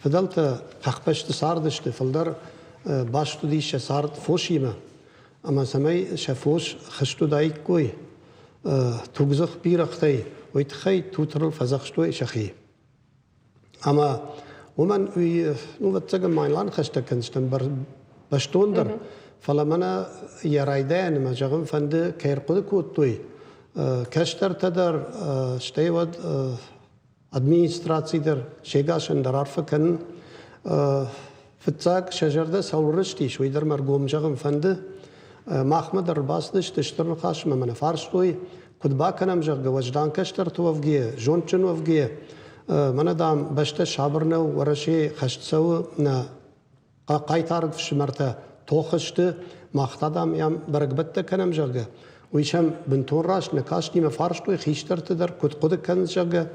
фыдӕлтӕ хӕхбӕсты цардысты, фылдӕр баст уыдис сӕ цард фосимӕ. Ӕмӕ цӕмӕй сӕ фос хызт уыдаиккой тугдзых бирӕгътӕй, уый тыххӕй Тутырыл фӕдзӕхстой сӕхи. Ӕмӕ уымӕн уый, ну, ӕвӕццӕгӕн, ма йын аныхӕстӕ кӕндзыстӕм бӕстондӕр, фӕлӕ мӕнӕ йӕ райдайӕны мӕ зӕгъын фӕнды, кӕй ӕрхъуыды кодтой кӕстӕртӕ дӕр, стӕй уӕд администраци дӕр се гасӕн дӕр арфӕ кӕнын. Фыццаг сӕ зӕрдӕ цӕуыл рыстис, уый дӕр мӕ ӕргом зӕгъын фӕнды. Махмӕ дӕр ӕрбацыдысты стыр ныхасмӕ мӕ нӕ фарстой, куыд бакӕнӕм, зӕгъгӕ, уӕздан кӕстӕрты уӕвгӕйӕ, зондджын уӕвгӕйӕ, мӕнӕ, дам, бӕстӕ сабыр нӕу, Уӕрӕсе хӕст цӕуы, нӕ хъайтар фсымӕртӕ тохы сты, мах та, дам, йӕм бӕрӕгбӕттӕ кӕнӕм, зӕгъгӕ. Уый сӕм бынтон раст нӕ касти мӕ фарстой хистӕрты дӕр, куыд хъуыды кӕнынц, зӕгъгӕ.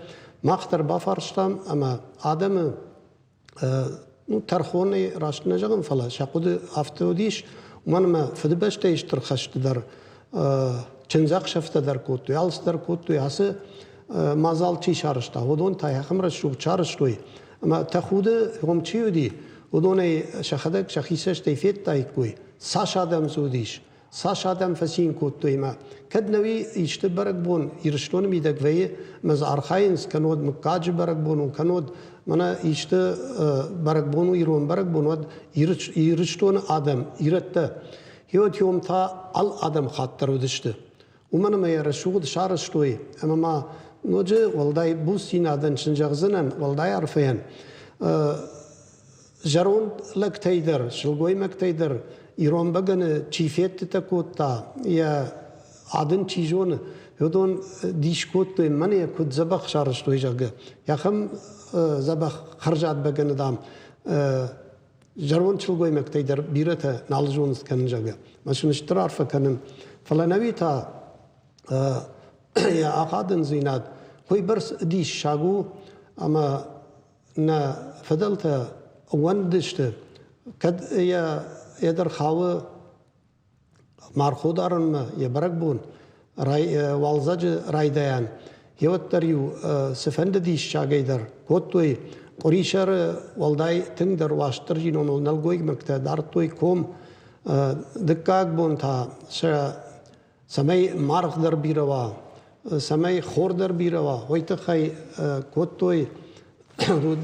Мах дӕр бафарстам ӕмӕ адӕмы ну, тӕрхонӕй раст нӕ зӕгъын, фӕлӕ сӕ хъуыды афтӕ уыдис, уымӕн ӕмӕ Фыдыбӕстӕйы Стыр хӕсты дӕр чындзӕхсӕвтӕ дӕр кодтой, алцыдӕр кодтой. Ацы мадзал чи сарӕзта, уыдон та ахӕм рӕсугъд сарӕзтой, ӕмӕ тӕхуды хом чи уыди, уыдонӕй сӕхӕдӕг сӕхи цӕстӕй федтаиккой, цас адӕм дзы уыдис, цас адӕм фӕцин кодтой ӕмӕ кӕд нӕуи исты бӕрӕгбон Ирыстоны мидӕг вӕййы ӕмӕ дзы архайынц, кӕннод мыггаджы бӕрӕгбон у, кӕннод мӕнӕ исты бӕрӕгбон у, ирон бӕрӕгбон, уӕд Ирыстоны адӕм, ирӕттӕ, хиотиом та ал адӕмыхатт дӕр уыдысты. Уымӕн ӕмӕ йӕ рӕсугъд сарӕзтой ӕмӕ ма ноджы уӕлдай буцдзинадӕн сын зӕгъдзынӕн, уӕлдай арфӕйӕн, Зӕронд лӕгтӕй дӕр, сылгоймӕгтӕй дӕр ирон бӕгӕны чи федтытӕ кодта, йӕ ад ын чи зоны, уыдон дис кодтой, мӕнӕ йӕ куыд дзӕбӕх сарӕзтой, зӕгъгӕ. Ахӕм дзӕбӕх хӕрзад бӕгӕны, дам, зӕронд сылгоймӕгтӕй дӕр бирӕтӕ нал зонынц кӕнын, зӕгъгӕ. Мӕ сын стыр арфӕ кӕнын. Фӕлӕ нӕуи та йӕ ахадындзинад уыйбӕрц диссаг у, ӕмӕ нӕ фыдӕлтӕ ӕууӕндыдысты, кӕд йӕ йӕ дӕр хауы мархо дарынмӕ йӕ бӕрӕгбон, уалдзӕджы райдайӕн, йеуӕддӕр-иу цыфӕнды диссагӕй дӕр кодтой. Къуырисӕры уӕлдай тынгдӕр Уастырджи номыл нӕлгоймӕгтӕ дардтой ком. Дыккаг бон та сӕ цӕмӕй маргъ дӕр бирӕ уа, цӕмӕй хор дӕр бирӕ уа, уый тыххӕй кодтой,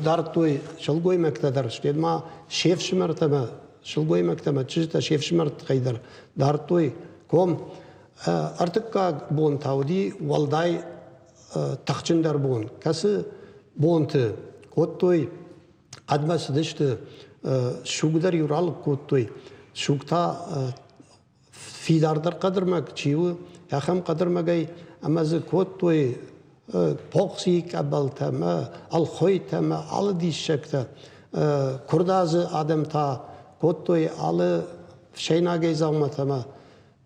дардтой сылгоймӕгтӕ дӕр, стӕй ма се фсымӕртӕ ӕмӕ сылгоймӕгтӕ ӕмӕ чызджытӕ се фсымӕртӕй дӕр дардтой ком. Ӕртыккаг бон та уыди уӕлдай тыхджындӕр бон, кӕцы бонты кодтой хъӕдмӕ цыдысты, суг дӕр-иу ралыг кодтой, суг та фидардӕр хъӕдырмӕг чи у, ахӕм хъӕдырмӕгӕй. ӕмӕ дзы кодтой похцийы къӕбӕлтӕ ӕмӕ ӕлхойтӕ ӕмӕ алы диссӕгтӕ. Куырдадзы адӕм та кодтой алы фсӕйнагӕй дзауматӕ ӕмӕ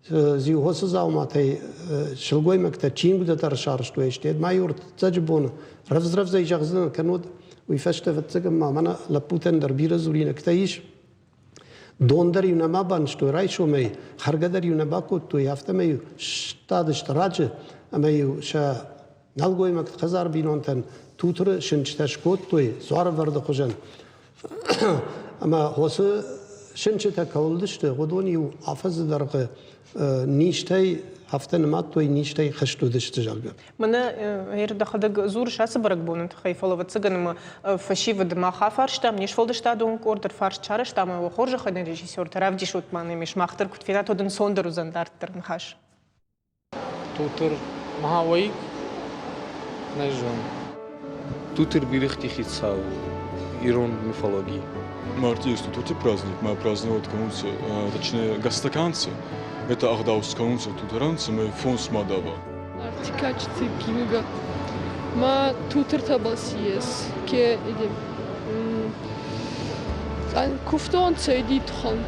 Зиухосы дзауматӕй сылгоймӕгтӕ чингуытӕ дӕр сарӕзтой, стӕй ма иу ӕртыццӕджы бон рӕвдз-рӕвдзӕй зӕгъдзынӕн, кӕннод уый фӕстӕ, ӕвӕццӕгӕн ма мӕнӕ лӕппутӕн дӕр бирӕ дзуринӕгтӕ ис. Дон дӕр-иу нӕма банызтой райсомӕй, хӕргӕ дӕр-иу нӕ бакодтой, афтӕмӕй-иу сыстадысты раджы ӕмӕ-иу сӕ нӕлгоймӕгты хӕдзар бинонтӕн тутыры сынчытӕ скодтой дзуарӕвӕрды хуызӕн. Ӕмӕ хосы сынчытӕ кӕуыл уыдысты, уыдон-иу афӕдзы дӕргъы низтӕй афтӕ нымадтой, низтӕй хызт уыдысты, зӕгъгӕ. Мӕнӕ ӕр дӕхӕдӕг дзурыс ацы бӕрӕгбоны тыххӕй, фӕлӕ ӕвӕццӕгӕн ӕмӕ фӕсивӕд мах афарстам, не сфӕлдыстадон къорд ӕрфарст сарӕзтам ӕмӕ уӕ хорзӕхӕн режиссертӕ равдисут ма нӕм, мах дӕр куыд фенат, уӕд ӕнцондӕр уыдзӕн дарддӕр ныхас. Тутыр мӕ нӕ зонын. Тутыр бирӕгъти хецау ирон мифологий. Марти есть тут праздник, мы праздновать кӕнунцӕ, точнее, гастаканцы. Это ӕгъдау скӕнунцӕ тутаранцы, мы фонс ма дава. Нарти кадджити киунугӕ ма тутыртӕбӕл ци ес, ке иди кувтонцӕ иди туххӕн,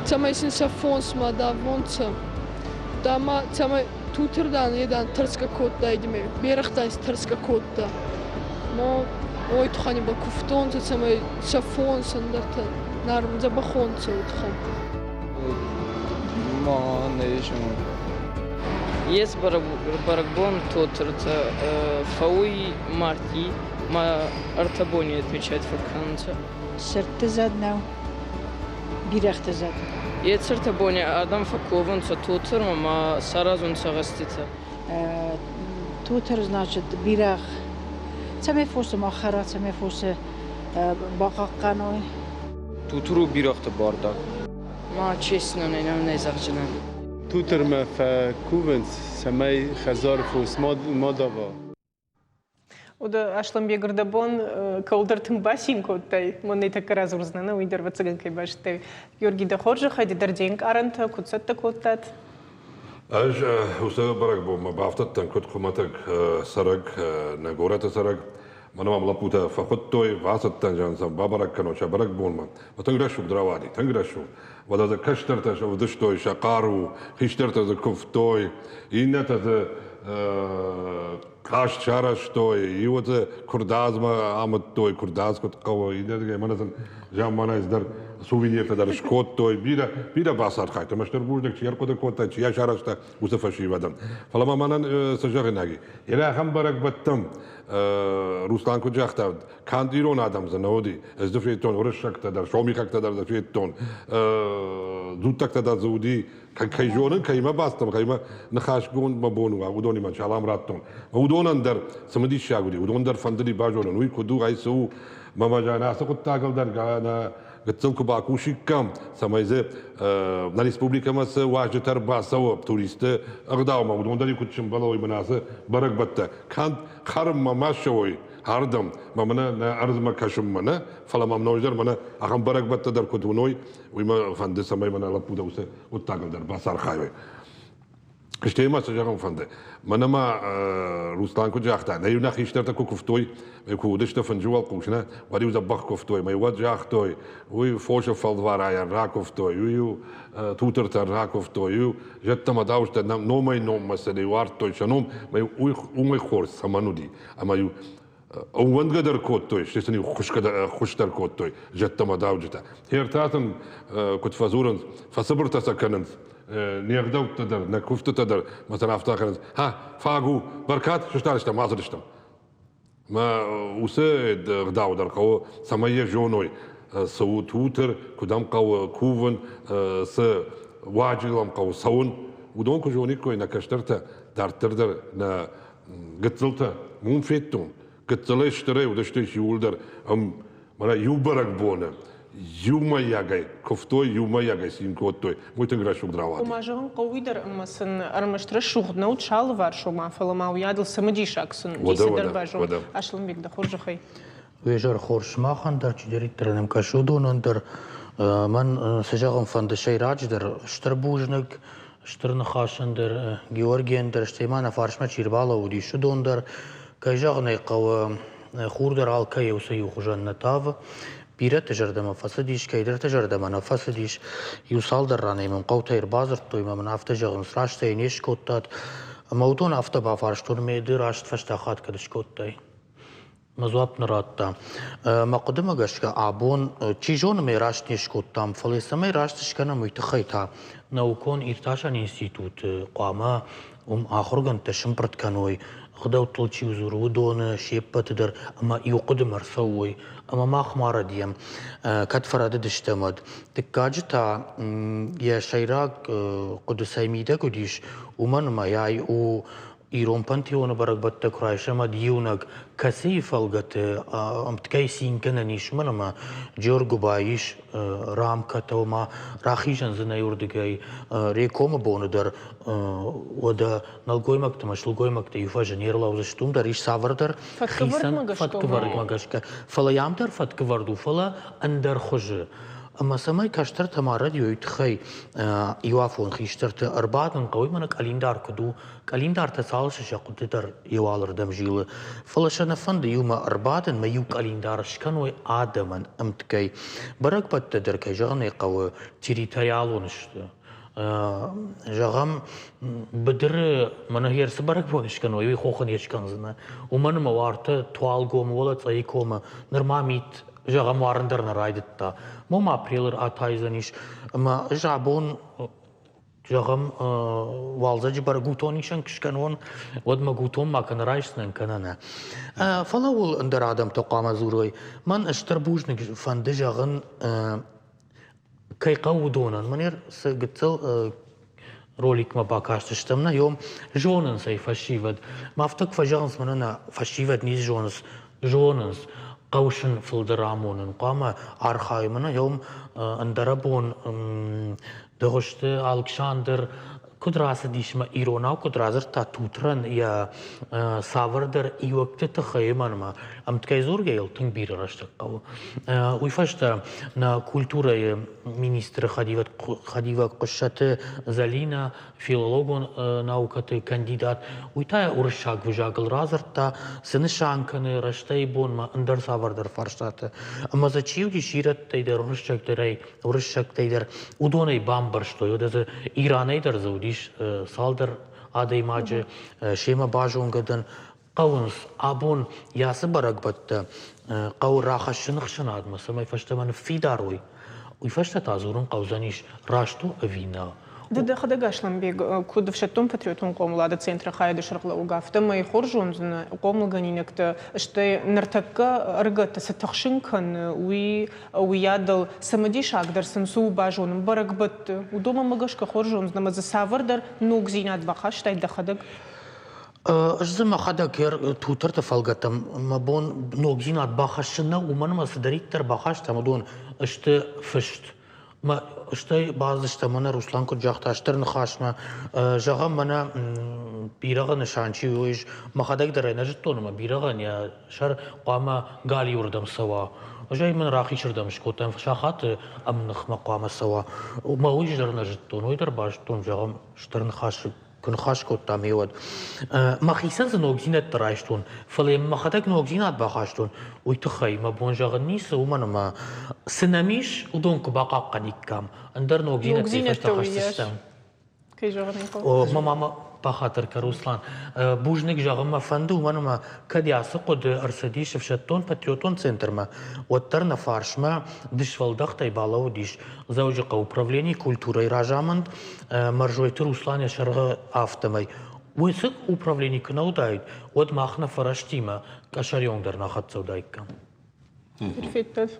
цӕмӕй син сӕ фонс ма давонцӕ. Ма цӕмӕй тутырдан едан тӕрсгӕ кодта идиме, берӕгътӕн тӕрсгӕ кодта. Мо уой туххӕн ибӕл кувтонцӕ, цӕмӕй сӕ фонс ӕндӕртӕ нарм дзӕбӕхонцӕ уой туххӕн. Ма не зонун. Ес бӕрӕгбон Тотыртӕ фӕууй мартъи, ма ӕртӕ бони отмечать фӕккӕнунцӕ. Сӕрдты зӕд нӕу, бирӕгъты зӕд. Еци ӕртӕ бони адӕм фӕкковунцӕ Тотырмӕ ма саразунцӕ гъӕзтитӕ. Тотыр, значит, бирӕгъ цӕмӕй фосы ма хӕра, цӕмӕй фосы бахъахъхъӕной. Тутыр у бирӕгъты бардаг. Ма честно не нӕ зӕгъдзынӕн. Тутырмӕ фӕкувынц, цӕмӕй хӕдзары фос ма дава. Уыд Аслӕнбег ӕрдӕбон кӕуылдӕр тынг бацин кодтай, мӕнӕй тӕккӕ радзурдзынӕн, уый дӕр ӕвӕццӕгӕн кӕй базыдтай. Георги, дӕ хорзӕхӕй, ды дӕр де нкъарӕнтӕ куыд цӕттӕ кодтат? Ӕз уыцы бӕрӕгбонмӕ бафтыдтӕн куыд хуымӕтӕг цӕрӕг, нӕ горӕты цӕрӕг. Мӕнӕ мӕм лӕппутӕ фӕхуыдтой, бацыдтӕн, зӕгъын сӕм, бабӕрӕг кӕнон сӕ бӕрӕгбонмӕ. Тынг рӕсугъд рауади, тынг рӕсугъд. Уӕдӕ дзы кӕстӕртӕ ӕвдыстой сӕ хъару, хистӕртӕ дзы куывтой, иннӕтӕ дзы хъазт сарӕзтой, иуы куырдадзмӕ амыдтой, куырдадз куыд хъӕуы, иннӕрдыгӕй мӕнӕ сын замманайы дӕр сувениртӕ дӕр скодтой, бирӕ, бирӕ бацархайдтой. Ӕмӕ стыр бузныг, чи ӕрхъуыды кодта, чи йӕ сарӕзта, уыцы фӕсивӕдӕн. Фӕлӕ ма мӕнӕн цы зӕгъинаг и? Йӕ ахӕм бӕрӕгбӕттӕм Руслан куыд загъта, канд ирон адӕм дзы нӕ уыди. Ӕз дзы федтон уырыссӕгтӕ дӕр, сомихӕгтӕ дӕр дзы федтон, дзуттӕгтӕ дӕр дзы уыди. Кӕй зонын, кӕимӕ бацыдтӕн, кӕимӕ ныхасгонд мӕ бон у, уыдонимӕ салам радтон. Уыдонӕн дӕр цымыдиссаг уыди, уыдон дӕр фӕндыди базонын, уый куыд у, ай цы у. Мӕ мӕ ацы хъуыддагыл дӕр нӕ гыццыл куы бакусиккам, цӕмӕй дзы нӕ республикӕмӕ цы уазджытӕ ӕрбацӕуы туристты ӕгъдаумӕ, уыдон дӕр куыд сӕмбӕлой мӕнӕ ацы бӕрӕгбӕттӕ. Канд хӕрынмӕ ма ссӕуой ардӕм, мӕ мӕнӕ нӕ ӕрдзмӕ кӕсынмӕ нӕ, фӕлӕ мӕм ноджыдӕр мӕнӕ ахӕм бӕрӕгбӕттӕ дӕр куыд уыной, уый мӕ фӕнды, цӕмӕй мӕнӕ лӕппутӕ уыцы хъуыддагыл дӕр бацархайой. Стӕй ма цы зӕгъын фӕнды, мӕнӕ ма Руслан куыд загъта, нӕ-иу нӕ хистӕртӕ куы куывтой, куы уыдысты фынджы уӕлхъус, нӕ, уӕд-иу дзӕбӕх куывтой, мӕ уӕд загътой, уый фосы фӕлварайӕн ракуывтой, уый-иу тутыртӕн ракуывтой, уый зӕдтӕ мӕ даустӕ номӕй-номмӕ сӕ-иу ардтой сӕ ном, уый уымӕй хорз цӕмӕн уыди. Ӕмӕ-иу ӕууӕндгӕ дӕр кодтой, стӕй сын-иу ххуыс дӕр кодтой зӕдтӕ мӕ дауджытӕ. Хертӕ сын куыд фӕдзурынц, фӕцыбыртӕ сӕ кӕнынц, не гъдӕуттӕ дӕр, нӕ куывдтытӕ дӕр мӕ сын афтӕ кӕнынц, ха, фаг у, бӕркад, сыстадыстӕм, ацыдыстӕм. Мӕ уыцы ӕгъдау дӕр хъӕуы, цӕмӕй йӕ зоной, цы у тутыр, куыд ӕм хъӕуы кувын, цы уаджы ӕм хъӕуы цӕуын. Уыдон куы зониккой нӕ кӕстӕртӕ, дарддӕр дӕр нӕ гыццылтӕ уым федтон. Гыццылӕй стырӕй уыдысты иууылдӕр ӕм мӕнӕ иу бӕрӕгбоны иумӕйагӕй куывтой, иумӕйагӕй цин кодтой. Уый тынг рӕсугъд рауад. Ома зӕгъын хъӕуы уый дӕр, ӕмӕ сын ӕрмӕст рӕсугъд нӕ уыд сӕ алыварс, ома, фӕлӕ ма уыйадыл цымыдисаг сын уыди цыдӕр базон. Аслӕнбег, дӕ хорзӕхӕй. Уе зӕр хорз сымахӕн дӕр, чидӕриддӕр нӕм кӕсы, уыдонӕн дӕр. Мӕн цы зӕгъын фӕнды, сӕйраджыдӕр стыр бузныг. Стыр Ныхасӕн дӕр, Георгийӕн дӕр, стӕй ма нӕ фарсмӕ чи рбалӕууыдис, уыдон дӕр. Кӕй зӕгъын ӕй хъӕуы, хур дӕр алкӕй уыцы иухуызӕн нӕ тавы. Бирӕты зӕрдӕмӕ фӕцыдис, кӕйдӕрты зӕрдӕмӕ нӕ фӕцыдис. Иу цалдӕр ранӕй мын хъӕутӕй ӕрбадзырдтой ӕмӕ мын афтӕ зӕгъынц, раст ӕй не скодтат. Ӕмӕ уыдон афтӕ бафарстон, ме ды раст фӕстаг хатт кӕд скодтай? Мӕ дзуапп нӕ радта. Мӕ хъуыдымӕ гӕсгӕ, абон, чи зоны, мӕ раст не скодтам, фӕлӕ цӕмӕй раст скӕнӕм, уый тыххӕй та наукон иртасӕн институты хъуамӕ уым ахуыргӕндтӕ сымбырд кӕной, ӕгъдӕуттыл чи дзуры, уыдоны се ппӕты дӕр ӕмӕ иу хъуыдымӕ ӕрцӕуой. Ӕмӕ мах ма рӕдийӕм, кӕд фӕрӕдыдыстӕм, уӕд. Дыккаджы та йӕ сӕйраг хъуыды цӕй мидӕг уыдис, уымӕн ӕмӕ ай у Ирон пантеоны бӕрӕгбӕттӕ куы райсӕм, уӕд иунӕг кӕцыйы фӕлгӕты ӕмткӕй цин кӕнӕн ис, уымӕн ӕмӕ Джоргуыба ис рамкӕтӕ, ома рахизӕн дзы нӕй уырдыгӕй Рекомы боны дӕр уӕдӕ нӕлгоймӕгтӕ ӕмӕ сылгоймӕгтӕ иу фӕзы не рлӕудзысты, уым дӕр ис цавӕрдӕр хицӕн фӕткӕвӕрдмӕ гӕсгӕ. Фӕлӕ ам дӕр фӕткӕвӕрд у, фӕлӕ ӕндӕр хуызы. Ӕмӕ цӕмӕй кӕстӕртӕ ма рӕдийой, тыххӕй иу афон хистӕрты ӕрбадын хъӕуы, мӕнӕ къӕлиндар куыд у, Къӕлиндартӕ цалысы сӕ хъуыды дӕр еуалырдӕм зилы, фӕлӕ сӕ нӕ фӕнды иумӕ ӕрбадын мӕ иу къӕлиндар скӕной адӕмӕн ӕмткӕй. Бӕрӕгбӕттӕ дӕр, кӕй зӕгъын ӕй хъӕуы, территориалон сты. Зӕгъӕм, быдыры мӕнӕ гъер цы бӕрӕгбон скӕной, уый хохы не скӕндзынӕ. Уымӕн ӕмӕ уартӕ Туалгомы, уӕлӕ Цъӕйы комы нырма мит, зӕгъӕм, уарын дӕр нӕ райдыдта. Мом апрелы атайдзӕнис. Ӕмӕ ӕз абон зӕгъӕм, уалдзӕджы бӕрӕг гутонисӕн куы скӕнон, уӕд мӕ гутон ма кӕнӕ райсдзынӕн, кӕнӕ нӕ. Фӕлӕ уыл ӕндӕр адӕмтӕ хъуамӕ дзурой. Мӕн стыр бузныг фӕнды зӕгъын, кӕй хъӕуы уыдонӕн. Мӕн цы гыццыл роликмӕ бакастыстӕм, нӕ йом зонынц ӕй фӕсивӕд. Мӕ афтӕ куы фӕзӕгъынц, мӕнӕ нӕ фӕсивӕд ницы зонынц, зонынц, хъӕуы сын фылдӕр амонын, хъуамӕ архайой. Мӕнӕ йом ӕндӕрӕбон Дыгъуызты Алыксандр куыд рацыдис мӕ иронау куыд радзырдта Тутрӕн йӕ цавӕрдӕр иуӕгты тыххӕй мӕнмӕ ӕмткӕй дзургӕ йыл тынг бирӕ рӕстӕг хъӕуы. Уый фӕстӕ нӕ культурӕйы министры хӕдивӕг Хъуыссӕты Зӕлинӕ, филологон наукӕты кандидат, уый та уырыссаг ӕвзагыл радзырдта, цы нысан кӕны рӕстӕй бонмӕ ӕндӕр цавӕрдӕр фарстаты. Ӕмӕ дзы чи уыдис ирӕттӕй дӕр, уырыссӕгтӕй уырыссӕгтӕй дӕр уыдонӕй бамбӕрстой, уӕдӕ дзы Иранӕй дӕр дзы уыдис цалдӕр адӕймаджы, семӕ базонгӕ дӕн. Хъӕуынц абон йӕ ацы бӕрӕгбӕттӕ хъӕуы рахӕссын ӕхсӕнадмӕ, цӕмӕй фӕстӕмӕ ныффидар уой. Уый фӕстӕ та дзурын хъӕудзӕнис, раст у ӕви нӕ. Ды дӕхӕдӕг, Аслӕнбег, куыд ӕфсӕддон-патриотон хъомылады центры хайады сӕргълӕууӕг, афтӕмӕй хорз зондзынӕ хъомылгӕнинӕгтӕ, стӕй ныртӕккӕ ӕрыгӕтты цы тыхсын кӕны, уый уыйадыл цымыдисагдӕр сын цы у базонын бӕрӕгбӕтты, уыдонмӕ гӕсгӕ хорз зондзынӕ ӕмӕ дзы цавӕрдӕр ногдзинад бахастай дӕхӕдӕг? Ӕз дзы мӕхӕдӕг тутырты фӕлгӕттӕм мӕ бон ногдзинад бахӕссын нӕу, уымӕн ӕмӕ цыдӕриддӕр бахастам, уыдон сты фыст. Мӕ стӕй бацыдыстӕм, мӕнӕ Руслан куыд загъта, стыр ныхасмӕ. Зӕгъӕм, мӕнӕ бирӕгъы нысан чи у, ис, мӕхӕдӕг дӕр ӕй нӕ зыдтон, ӕмӕ бирӕгъӕн йӕ сӕр хъуамӕ галиуырдӕм цӕуа. Ӕз ӕй мын рахисырдӕм скодтам, сахаты ӕмныхмӕ хъуамӕ цӕуа. Мӕ уый дӕр нӕ зыдтон, уый дӕр базыдтон, зӕгъӕм, стыр ныхасы куы ныхас кодтам, уӕд. Мӕхицӕн дзы ногдзинӕдтӕ райстон, фӕлӕ йӕм мӕхӕдӕг ногдзинад бахастон, уый тыххӕй мӕ бон зӕгъын ницы, уымӕн ӕмӕ цы нӕм ис, уыдон куы бахъахъхъӕниккам, ӕндӕр ногдзинӕдтӕй фӕстӕ хӕсдзыстӕм. Кӕй зӕгъын ӕй хъӕуы. Мӕ мама бахатыр кӕ, Руслан. Бузныг зӕгъын мӕ фӕнды, уымӕн ӕмӕ кӕд ацы хъуыды ӕрцыдис ӕфсӕддон-патриотон центрмӕ, уӕддӕр нӕ фарсмӕ дысвӕлдӕхтӕй балӕууыдис Дзӕуджыхъӕуы управленийы культурӕйы разамынд Мӕрзойты Руслан йӕ сӕргъы афтӕмӕй. Уыцы управлени куы нӕ уыдаид, уӕд мах нӕ фӕрӕзтимӕ къӕсӕры дӕр нӕ хӕццӕ уыдаиккам. Федтат.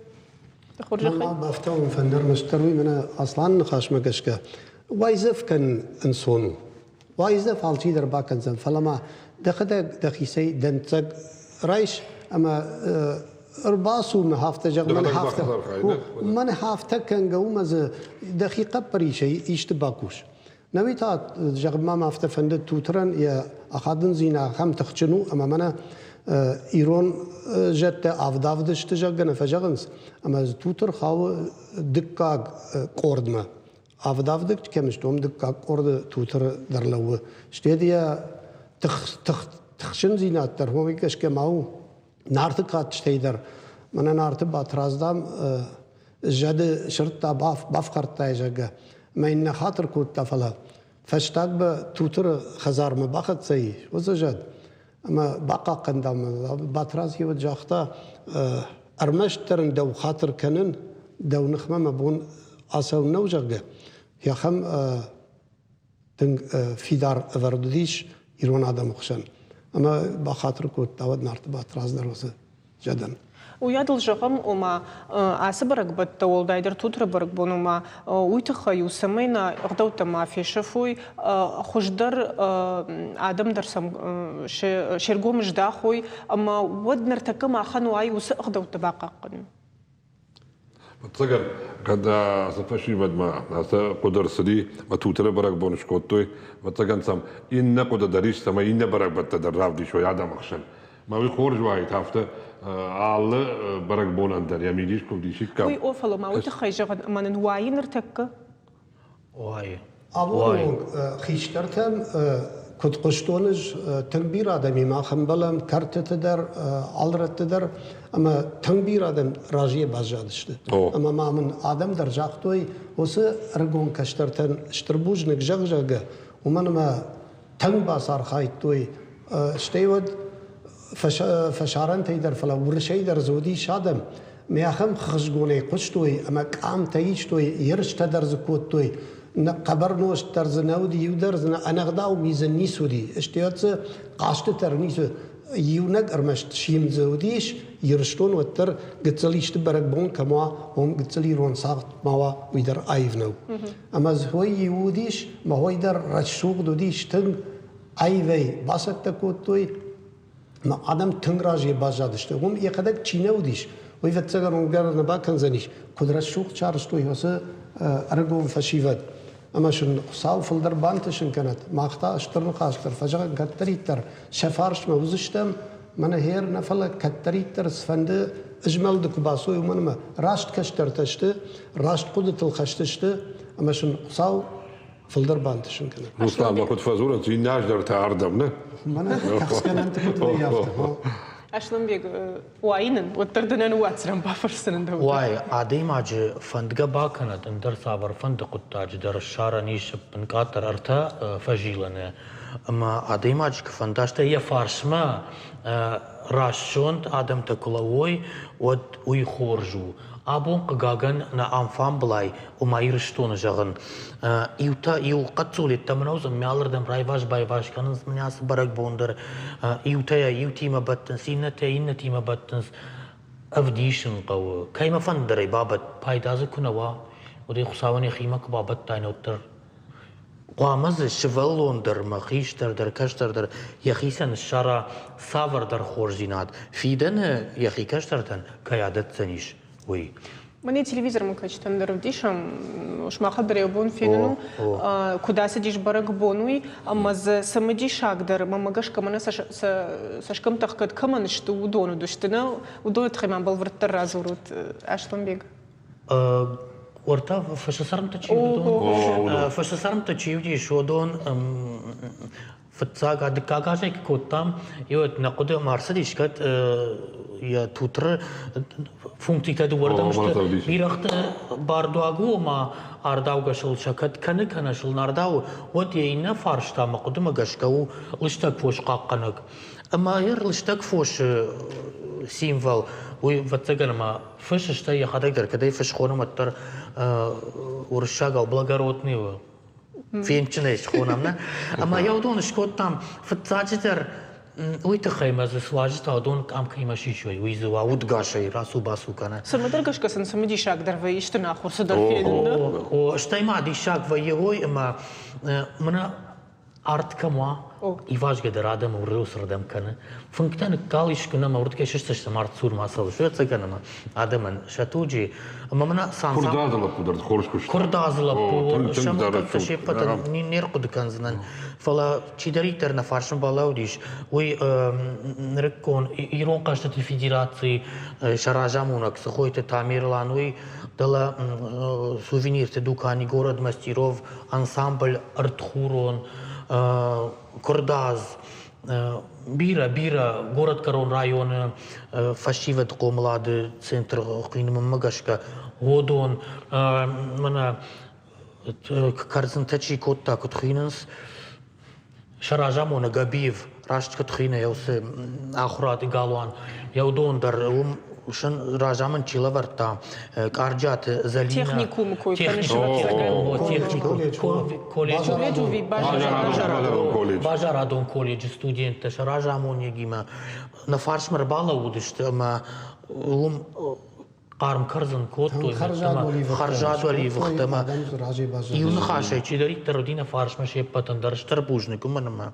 Бафтауын фӕнды ӕрмӕстдӕр уый, мӕнӕ Асланы ныхасмӕ гӕсгӕ, уайдзӕф кӕнын ӕнцон у. Уайдзӕф алчидӕр бакӕндзӕн, фӕлӕ ма дӕхӕдӕг дӕхицӕй дӕнцӕг райс ӕмӕ ӕрбацу мӕ афтӕ зӕгъ, мӕн афтӕ кӕнгӕ у мӕ дзы дӕхи хъӕппӕрисӕй исты бакус. Науи та, зӕгъ, мӕм афтӕ фӕнды Тутырӕн йӕ ахадындзинад ахӕм тыхджын у, ӕмӕ мӕнӕ ирон зӕдтӕ авд-авд сты, зӕгъгӕ, нӕ фӕзӕгъынц, ӕмӕ Тутыр хауы дыккаг къордмӕ. Авдавдыг кӕм сты, уым дыккаг къорды Тутыры дӕр лӕууы. Стӕй йӕ тыхджындзинад дӕр уымӕ гӕсгӕ ма у. Нарты кадджытӕй дӕр мӕнӕ Нарты Батрадз, дам, зӕды сырдта, бафхӕрдта, зӕгъгӕ, ӕмӕ йын нӕ хатыр кодта, фӕлӕ фӕстагмӕ Тутыры хӕдзармӕ бахӕццӕ и уыцы зӕд ӕмӕ бахъахъхъӕндам. Батрадз уӕд загъта, ӕрмӕстдӕр ын дӕу хатыр кӕнын, дӕу ныхмӕ мӕ бон ацӕуын нӕу, зӕгъгӕ. Ахӕм тынг фидар ӕвӕрд уыдис ирон адӕмы хсӕн. Ӕмӕ бахатыр кодта уӕд Нарты Батрадз дӕр уыцы зӕдӕн. Уыйадыл зӕгъӕм, ома ацы бӕрӕгбӕттӕ, уӕлдайдӕр Тутыры бӕрӕгбон, ома уый тыххӕй у, цӕмӕй нӕ ӕгъдӕуттӕ ма фесӕфой, хуыздӕр адӕм дӕр сӕм се ргом здахой, ӕмӕ уӕд ныртӕккӕ махӕн уай уыцы ӕгъдӕуттӕ бахъахъхъӕнын. Ӕвӕццӕгӕн, кӕд ацы фӕсивӕдмӕ ацы хъуыды ӕрцыди ӕмӕ Тутыры бӕрӕгбон скодтой, ӕвӕццӕгӕн сӕм иннӕ хъуыды дӕр ис, цӕмӕй иннӕ бӕрӕгбӕттӕ дӕр равдисой адӕмы хсӕн. Мӕ уый хорз уаид, афтӕ алы бӕрӕгбонӕн дӕр йӕ мидис куы вдисиккам. Уый о, фӕлӕ ма уый тыххӕй зӕгъын, ӕмӕ нын уайы ныртӕккӕ? Уайы. Абоны онг хистӕртӕн куыд хъуыстон ӕз, тынг бирӕ адӕмимӕ ӕмбӕлӕм кӕртыты дӕр, алы рӕтты дӕр, ӕмӕ тынг бирӕ адӕм разыйӕ баззадысты. Ӕмӕ ма мын адӕм дӕр загътой, уыцы ӕрыгон кӕстӕртӕн стыр бузныг, зӕгъ, уымӕн ӕмӕ тынг бацархайдтой, стӕй уӕд фӕсарӕнтӕй дӕр, фӕлӕ уырысӕй дӕр дзы уыдис адӕм. Ме ахӕм хызгонӕй хъуыстой ӕмӕ къамтӕ истой, ерыстӕ дӕр дзы кодтой. Хъӕбӕр нозт дӕр дзы нӕ уыди, иу дӕр дзы ӕнӕгъдау ми дзы ницы уыди. Стӕй дзы хъазты дӕр ницы. Иунӕг ӕрмӕст сим дзы уыдис, Ирыстон уӕддӕр гыццыл исты бӕрӕгбон кӕм уа, уым гыццыл ирон цагъд ма уа, уый дӕр аив нӕу. Ӕмӕ дзы хой иу уыдис, мӕ хой дӕр рӕсугъд уыдис тынг, аивӕй бацӕттӕ кодтой, ӕмӕ адӕм тынг разыйӕ баззадысты. Уым йӕхӕдӕг чи нӕ уыдис, уый ӕвӕццӕгӕн уым дӕр нӕ бакӕндзӕнис, куыд рӕсугъд сарӕзтой уыцы ӕрыгон фӕсивӕд. Ӕмӕ сын Хуыцау фылдӕр бантысын кӕнӕд, мах та стыр ныхас дӕр фӕзӕгъӕм кӕддӕриддӕр сӕ фарсмӕ уыдзыстӕм, мӕнӕ хер нӕ, фӕлӕ кӕддӕриддӕр цыфӕнды змӕлды куы бацой, уымӕн ӕмӕ раст кӕстӕртӕ сты, раст хъуыдытыл хӕст сты, ӕмӕ сын Хуыцау фылдӕр бантысын кӕнӕд. Руслан, ма куыд фӕдзурынц, иннӕ аз дӕр та ардӕм, нӕ? Мӕнӕ тӕхсгӕнӕнты куыд вӕййы, афтӕ. Аслӕнбег, уайы нын, уӕддӕр дын ӕнӕуадзран бафӕрсын дӕу. Уай, адӕймаджы фӕндгӕ бакӕнӕд, ӕндӕр цавӕрфӕнды хъуыддаджы дӕр ссарӕн ис ӕппынкъаддӕр ӕртӕ фӕзилӕны. Ӕмӕ адӕймаджы куы фӕнда, стӕй йӕ фарсмӕ рӕстзонд адӕмтӕ куы лӕууой, уӕд уый хорз у. Абон, хъыгагӕн, нӕ амфамбылай, ома Ирыстоны зӕгъын, иутӕ иу хъӕццул йеддӕмӕ нӕ уыдзӕн, мӕ райваз-байваз кӕнынц мӕнӕ ацы бӕрӕгбон дӕр. Иутӕ йӕ иутимӕ бӕттынц, иннӕтӕ иннӕтимӕ бӕттынц. Ӕвдисын хъӕуы. Кӕимӕ фӕндыр ӕй бабӕтт, пайда дзы куы нӕ уа, уӕд ӕй Хуыцауӕн йӕхимӕ куы бабӕттай, уӕддӕр хъуамӕ дзы сывӕллон дӕр мӕ хистӕр дӕр, кӕстӕр дӕр йӕхицӕн ссара цавӕрдӕр хорздзинад, фидӕны йӕхи кӕстӕртӕн кӕй адӕтдзӕнис, уый. Мӕнӕ телевизормӕ кӕсджытӕн дӕр ӕвдисӕм, сымахӕн дӕр йӕ бон фенын у, куыд ацыдис бӕрӕгбон, уый, ӕмӕ дзы цымыдисагдӕр, мӕнмӕ гӕсгӕ, мӕнӕ сӕ цӕсгӕмттӕ ӕхгӕд кӕмӕн сты, уыдон уыдысты. Нӕ, уыдоны тыххӕй ма бӕлвырддӕр радзурут, Аслӕнбег. Уӕртӕ фӕсӕцӕрмттӕ чи уыдон, фӕсӕцӕрмттӕ чи уыдис, уыдон фыццаг, дыккаг азӕй куы кодтам, иуӕд нӕ хъуыды ма ӕрцыдис, кӕд йӕ тутры функцитӕ дыууӕрдӕм сты. Бирӕгъты бардуаг у, ома ардаугӕ сыл сӕ кӕд кӕны, кӕнӕ сыл нӕ ардауы, уӕд йӕ иннӕ фарста мӕ хъуыдымӕ гӕсгӕ у лыстӕг фос хъахъхъӕнӕг. Ӕмӕ йӕ лыстӕг фосы символ, уый, ӕвӕццӕгӕн, ӕмӕ фыс, стӕй йӕхӕдӕг дӕр кӕд ӕй фыс хонӕм, уӕддӕр уырыссагау благородный у. Фендджынӕй схонӕм, нӕ? Ӕмӕ йӕ уыдон скодтам фыццаджыдӕр уый тыххӕй мӕ дзы суазджытӕ уыдон къам кӕимӕ сисой, уый дзы уа удгасӕй рацу-бацу кӕны. Цымыдӕр гӕсгӕ сын цымыдисагдӕр вӕййы исты нахуыр цыдӕр фенын, нӕ? О, стӕй ма диссаг вӕййы уый, ӕмӕ мӕнӕ арт кӕм уа, Ивазгӕ дӕр адӕмы уырдӕм кӕны. Фынгтӕ ныккал искуы ӕмӕ уырдыгӕй сыстысты мард цурмӕ ацӕуы. Ӕцӕгӕн ӕмӕ адӕмӕн сӕ туджы. Ӕмӕ мӕнӕ Куырдадзы лӕппу дӕр хорз куыста. Куырдадзы лӕппу, сӕ мыггӕгтӕ се ппӕтӕн не рхъуыды кӕндзынӕн. Фӕлӕ чидӕриддӕр нӕ фарсмӕ балӕудис, уый нырыккон ирон хъӕзтыты федерацийы сӕ разамонӕг Цыхойты Тамерлан, уый дӕлӕ сувенирты дукани город мастеров, ансамбль «Ӕртхурон», Куырдадз, бирӕ, бирӕ горӕтгӕрон районы фӕсивӕд хъомылады центр хуыйнынмӕ гӕсгӕ уыдон мӕнӕ кӕрдзынтӕ чи кодта, куыд хуыйнынц, сӕ разамонӕг Габиев раст куыд хуыйны уыцы ахуырады галуан, йӕ уыдон дӕр уым сын разамынд чи лӕвӕрдта, Къарджиаты Зӕлинӕ. Техникумы кой кӕныс? Базарадон колледжы студенттӕ сӕ разамонӕгимӕ нӕ фарсмӕ ӕрбалӕууыдысты ӕмӕ уым хъарм кӕрдзын кодтой, хӕрзад уӕливыхтӕ ӕмӕ иу ныхасӕй чидӕриддӕр уыди нӕ фарсмӕ се ппӕтӕн дӕр стыр бузныг, уымӕн ӕмӕ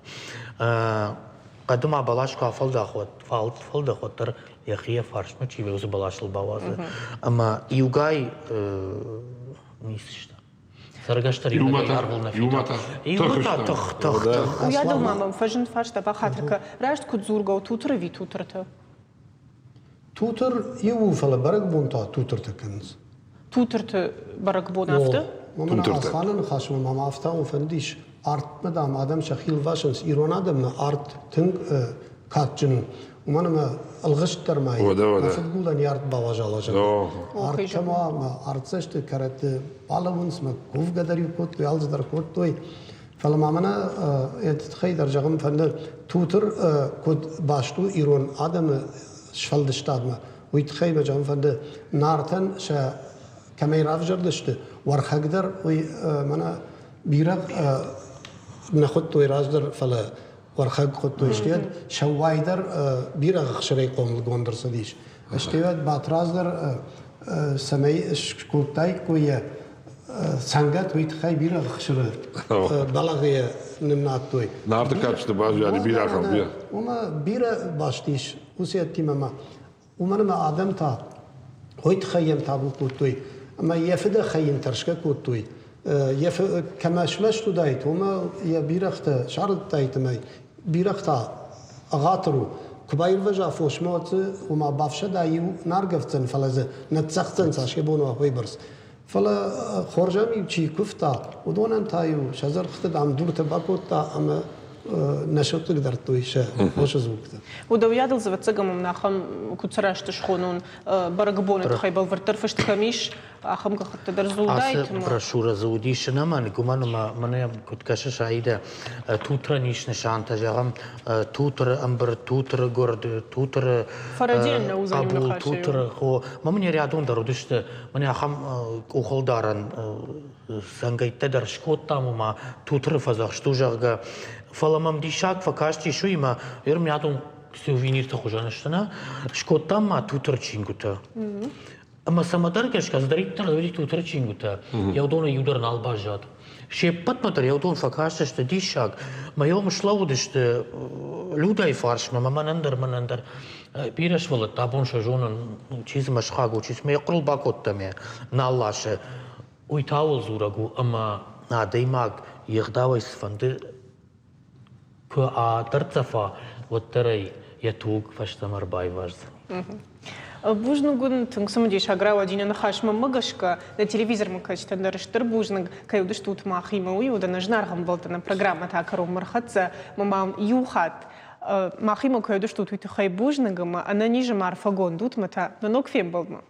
хъӕды ма бӕлас куы афӕлдӕхуӕд, фӕлдӕхуӕд дӕр йӕхи йӕ фарсмӕ чи уыцы бӕласыл бауадзы. Ӕмӕ иугай ницы сты. Цӕргӕстӕ иумӕ арвыл нӕ фидауы. Иумӕ та тых, тых, тых. Уыйадыл ма мӕм фӕзынд фарста, бахатыр кӕ, раст куыд дзургӕ у, тутыр ӕви тутырты? Тутыр иу у, фӕлӕ бӕрӕгбон та тутыртӕ кӕнынц. Тутырты бӕрӕгбон афтӕ? Мӕнӕ Асланы ныхасмӕ мӕм афтӕ фӕндис, артмӕ, дам, адӕм сӕхи лвасынц. Ирон адӕммӕ арт тынг кадджын у. Уымӕн ӕмӕ ӕлгъыст дӕр ма мӕ фыдгулӕн йӕ арт бауазал зӕгъгӕ. Арт кӕм уа, мӕ артдзӕсты кӕрӕтты балӕууынц, мӕ кувгӕ дӕр-иу кодтой, алцыдӕр кодтой. Фӕлӕ ма мӕнӕ йӕ тыххӕй дӕр зӕгъын фӕнды, Тутыр куыд баст у ирон адӕмы сфӕлдыстадмӕ, уый тыххӕй мӕ зӕгъын фӕнды, Нартӕн сӕ кӕмӕй равзӕрдысты, Уӕрхӕг дӕр уый мӕнӕ бирӕ нӕ хуыдтой раздӕр, фӕлӕ Уӕрхӕг хуыдтой, стӕй Сӕууай дӕр бирӕгъ ӕхсырӕй хъомылгонд ӕрцыдис. Стӕй уӕд Батрадз дӕр цӕмӕй скодтаиккой йӕ цӕнгӕт, уый тыххӕй бирӕгъ ӕхсыры бӕлӕгъы йӕ нымнадтой. Нарты кадджыты баззади бирӕгъ. Уымӕ бирӕ баст ис уыцы ӕдтимӕ ма. Уымӕн ӕмӕ адӕм та уый тыххӕй йӕм табу кодтой ӕмӕ йӕ фыдӕхӕй йын тӕрсгӕ кодтой. Йӕ кӕмӕ смӕст уыдаид, уымӕ йӕ бирӕгътӕ сарыдтаид ӕмӕ бирӕгъ та ӕгъатыр у. Куы баирвӕза фосмӕ, уӕд дзы ома бафсада иу наргӕвддзӕн, фӕлӕ дзы ныццӕгъддзӕн цас йӕ бон уа, уыйбӕрц. Фӕлӕ хорзӕн-иу чи куывта, уыдонӕн та-иу сӕ дзыргъты дам дуртӕ бакодта ӕмӕ нӕ схъыгдардтой сӕ фосы дзугты. Уыдӕуйадыл дзы ӕвӕццӕгӕн мын ахӕм куыд сырӕзт схонон бӕрӕгбоны тыххӕй бӕлвырддӕр фыст кӕм ис, ахӕм гӕххӕттӕ дӕр дзулдаит. Ацы брошюрӕ дзы уыдис ӕнӕмӕнг, уымӕн ӕмӕ мӕнӕ куыд кӕсыс, Аидӕ, тутрӕн ис нысантӕ, зӕгъӕм, Тутыры ӕмбырд, Тутыры гуырд, Тутыры хъӕбул, Тутыры хо. Мӕ мын рядон дӕр уыдысты, мӕнӕ ахӕм къухылдарӕн цӕнгӕйттӕ дӕр скодтам, ома Тутыры фӕдзӕхст у, зӕгъгӕ. Фӕлӕ мӕм диссаг фӕкастис уыимӕ, ӕрмиадон сувенирты хуызӕн сты, нӕ? Скодтам ма Тутыры чингуытӕ. Ӕмӕ цӕмӕдӕр гӕсгӕ цыдӕриддӕр уыди Тутыры чингуытӕ, йӕ уыдонӕй иу дӕр нал баззад. Се ппӕтмӕ дӕр йӕ уыдон фӕкастысты диссаг, мӕ йӕм слӕууыдысты Людӕйы фарсмӕ, мӕ мӕнӕн дӕр, мӕнӕн дӕр. Бирӕ сывӕллӕттӕ абон сӕ зонын, чи дзы мӕсхаг у, чи дзы мӕ хъуырыл бакодта мӕ нал ласы. Уый та уыл дзурӕг у, ӕмӕ адӕймаг йе гъдауӕй цыфӕнды куы адӕрддзӕф уа, уӕддӕр ӕй йӕ туг фӕстӕмӕ ӕрбайваздзӕн. Бузныг уын, тынг цымыдисаг рауади нӕ ныхас мӕнмӕ гӕсгӕ. Нӕ телевизормӕ кӕсджытӕн дӕр стыр бузныг, кӕй уыдыстут махимӕ, уый уыд нӕ зынаргъ ӕмбӕлттӕ, нӕ программӕ та кӕронмӕ ӕрхӕццӕ. Мӕ ма иу хатт махимӕ кӕй уыдыстут, уый тыххӕй бузныг ӕмӕ ӕнӕниз ӕмӕ арфӕгонд ут мӕ та нӕ ног фембӕлдмӕ.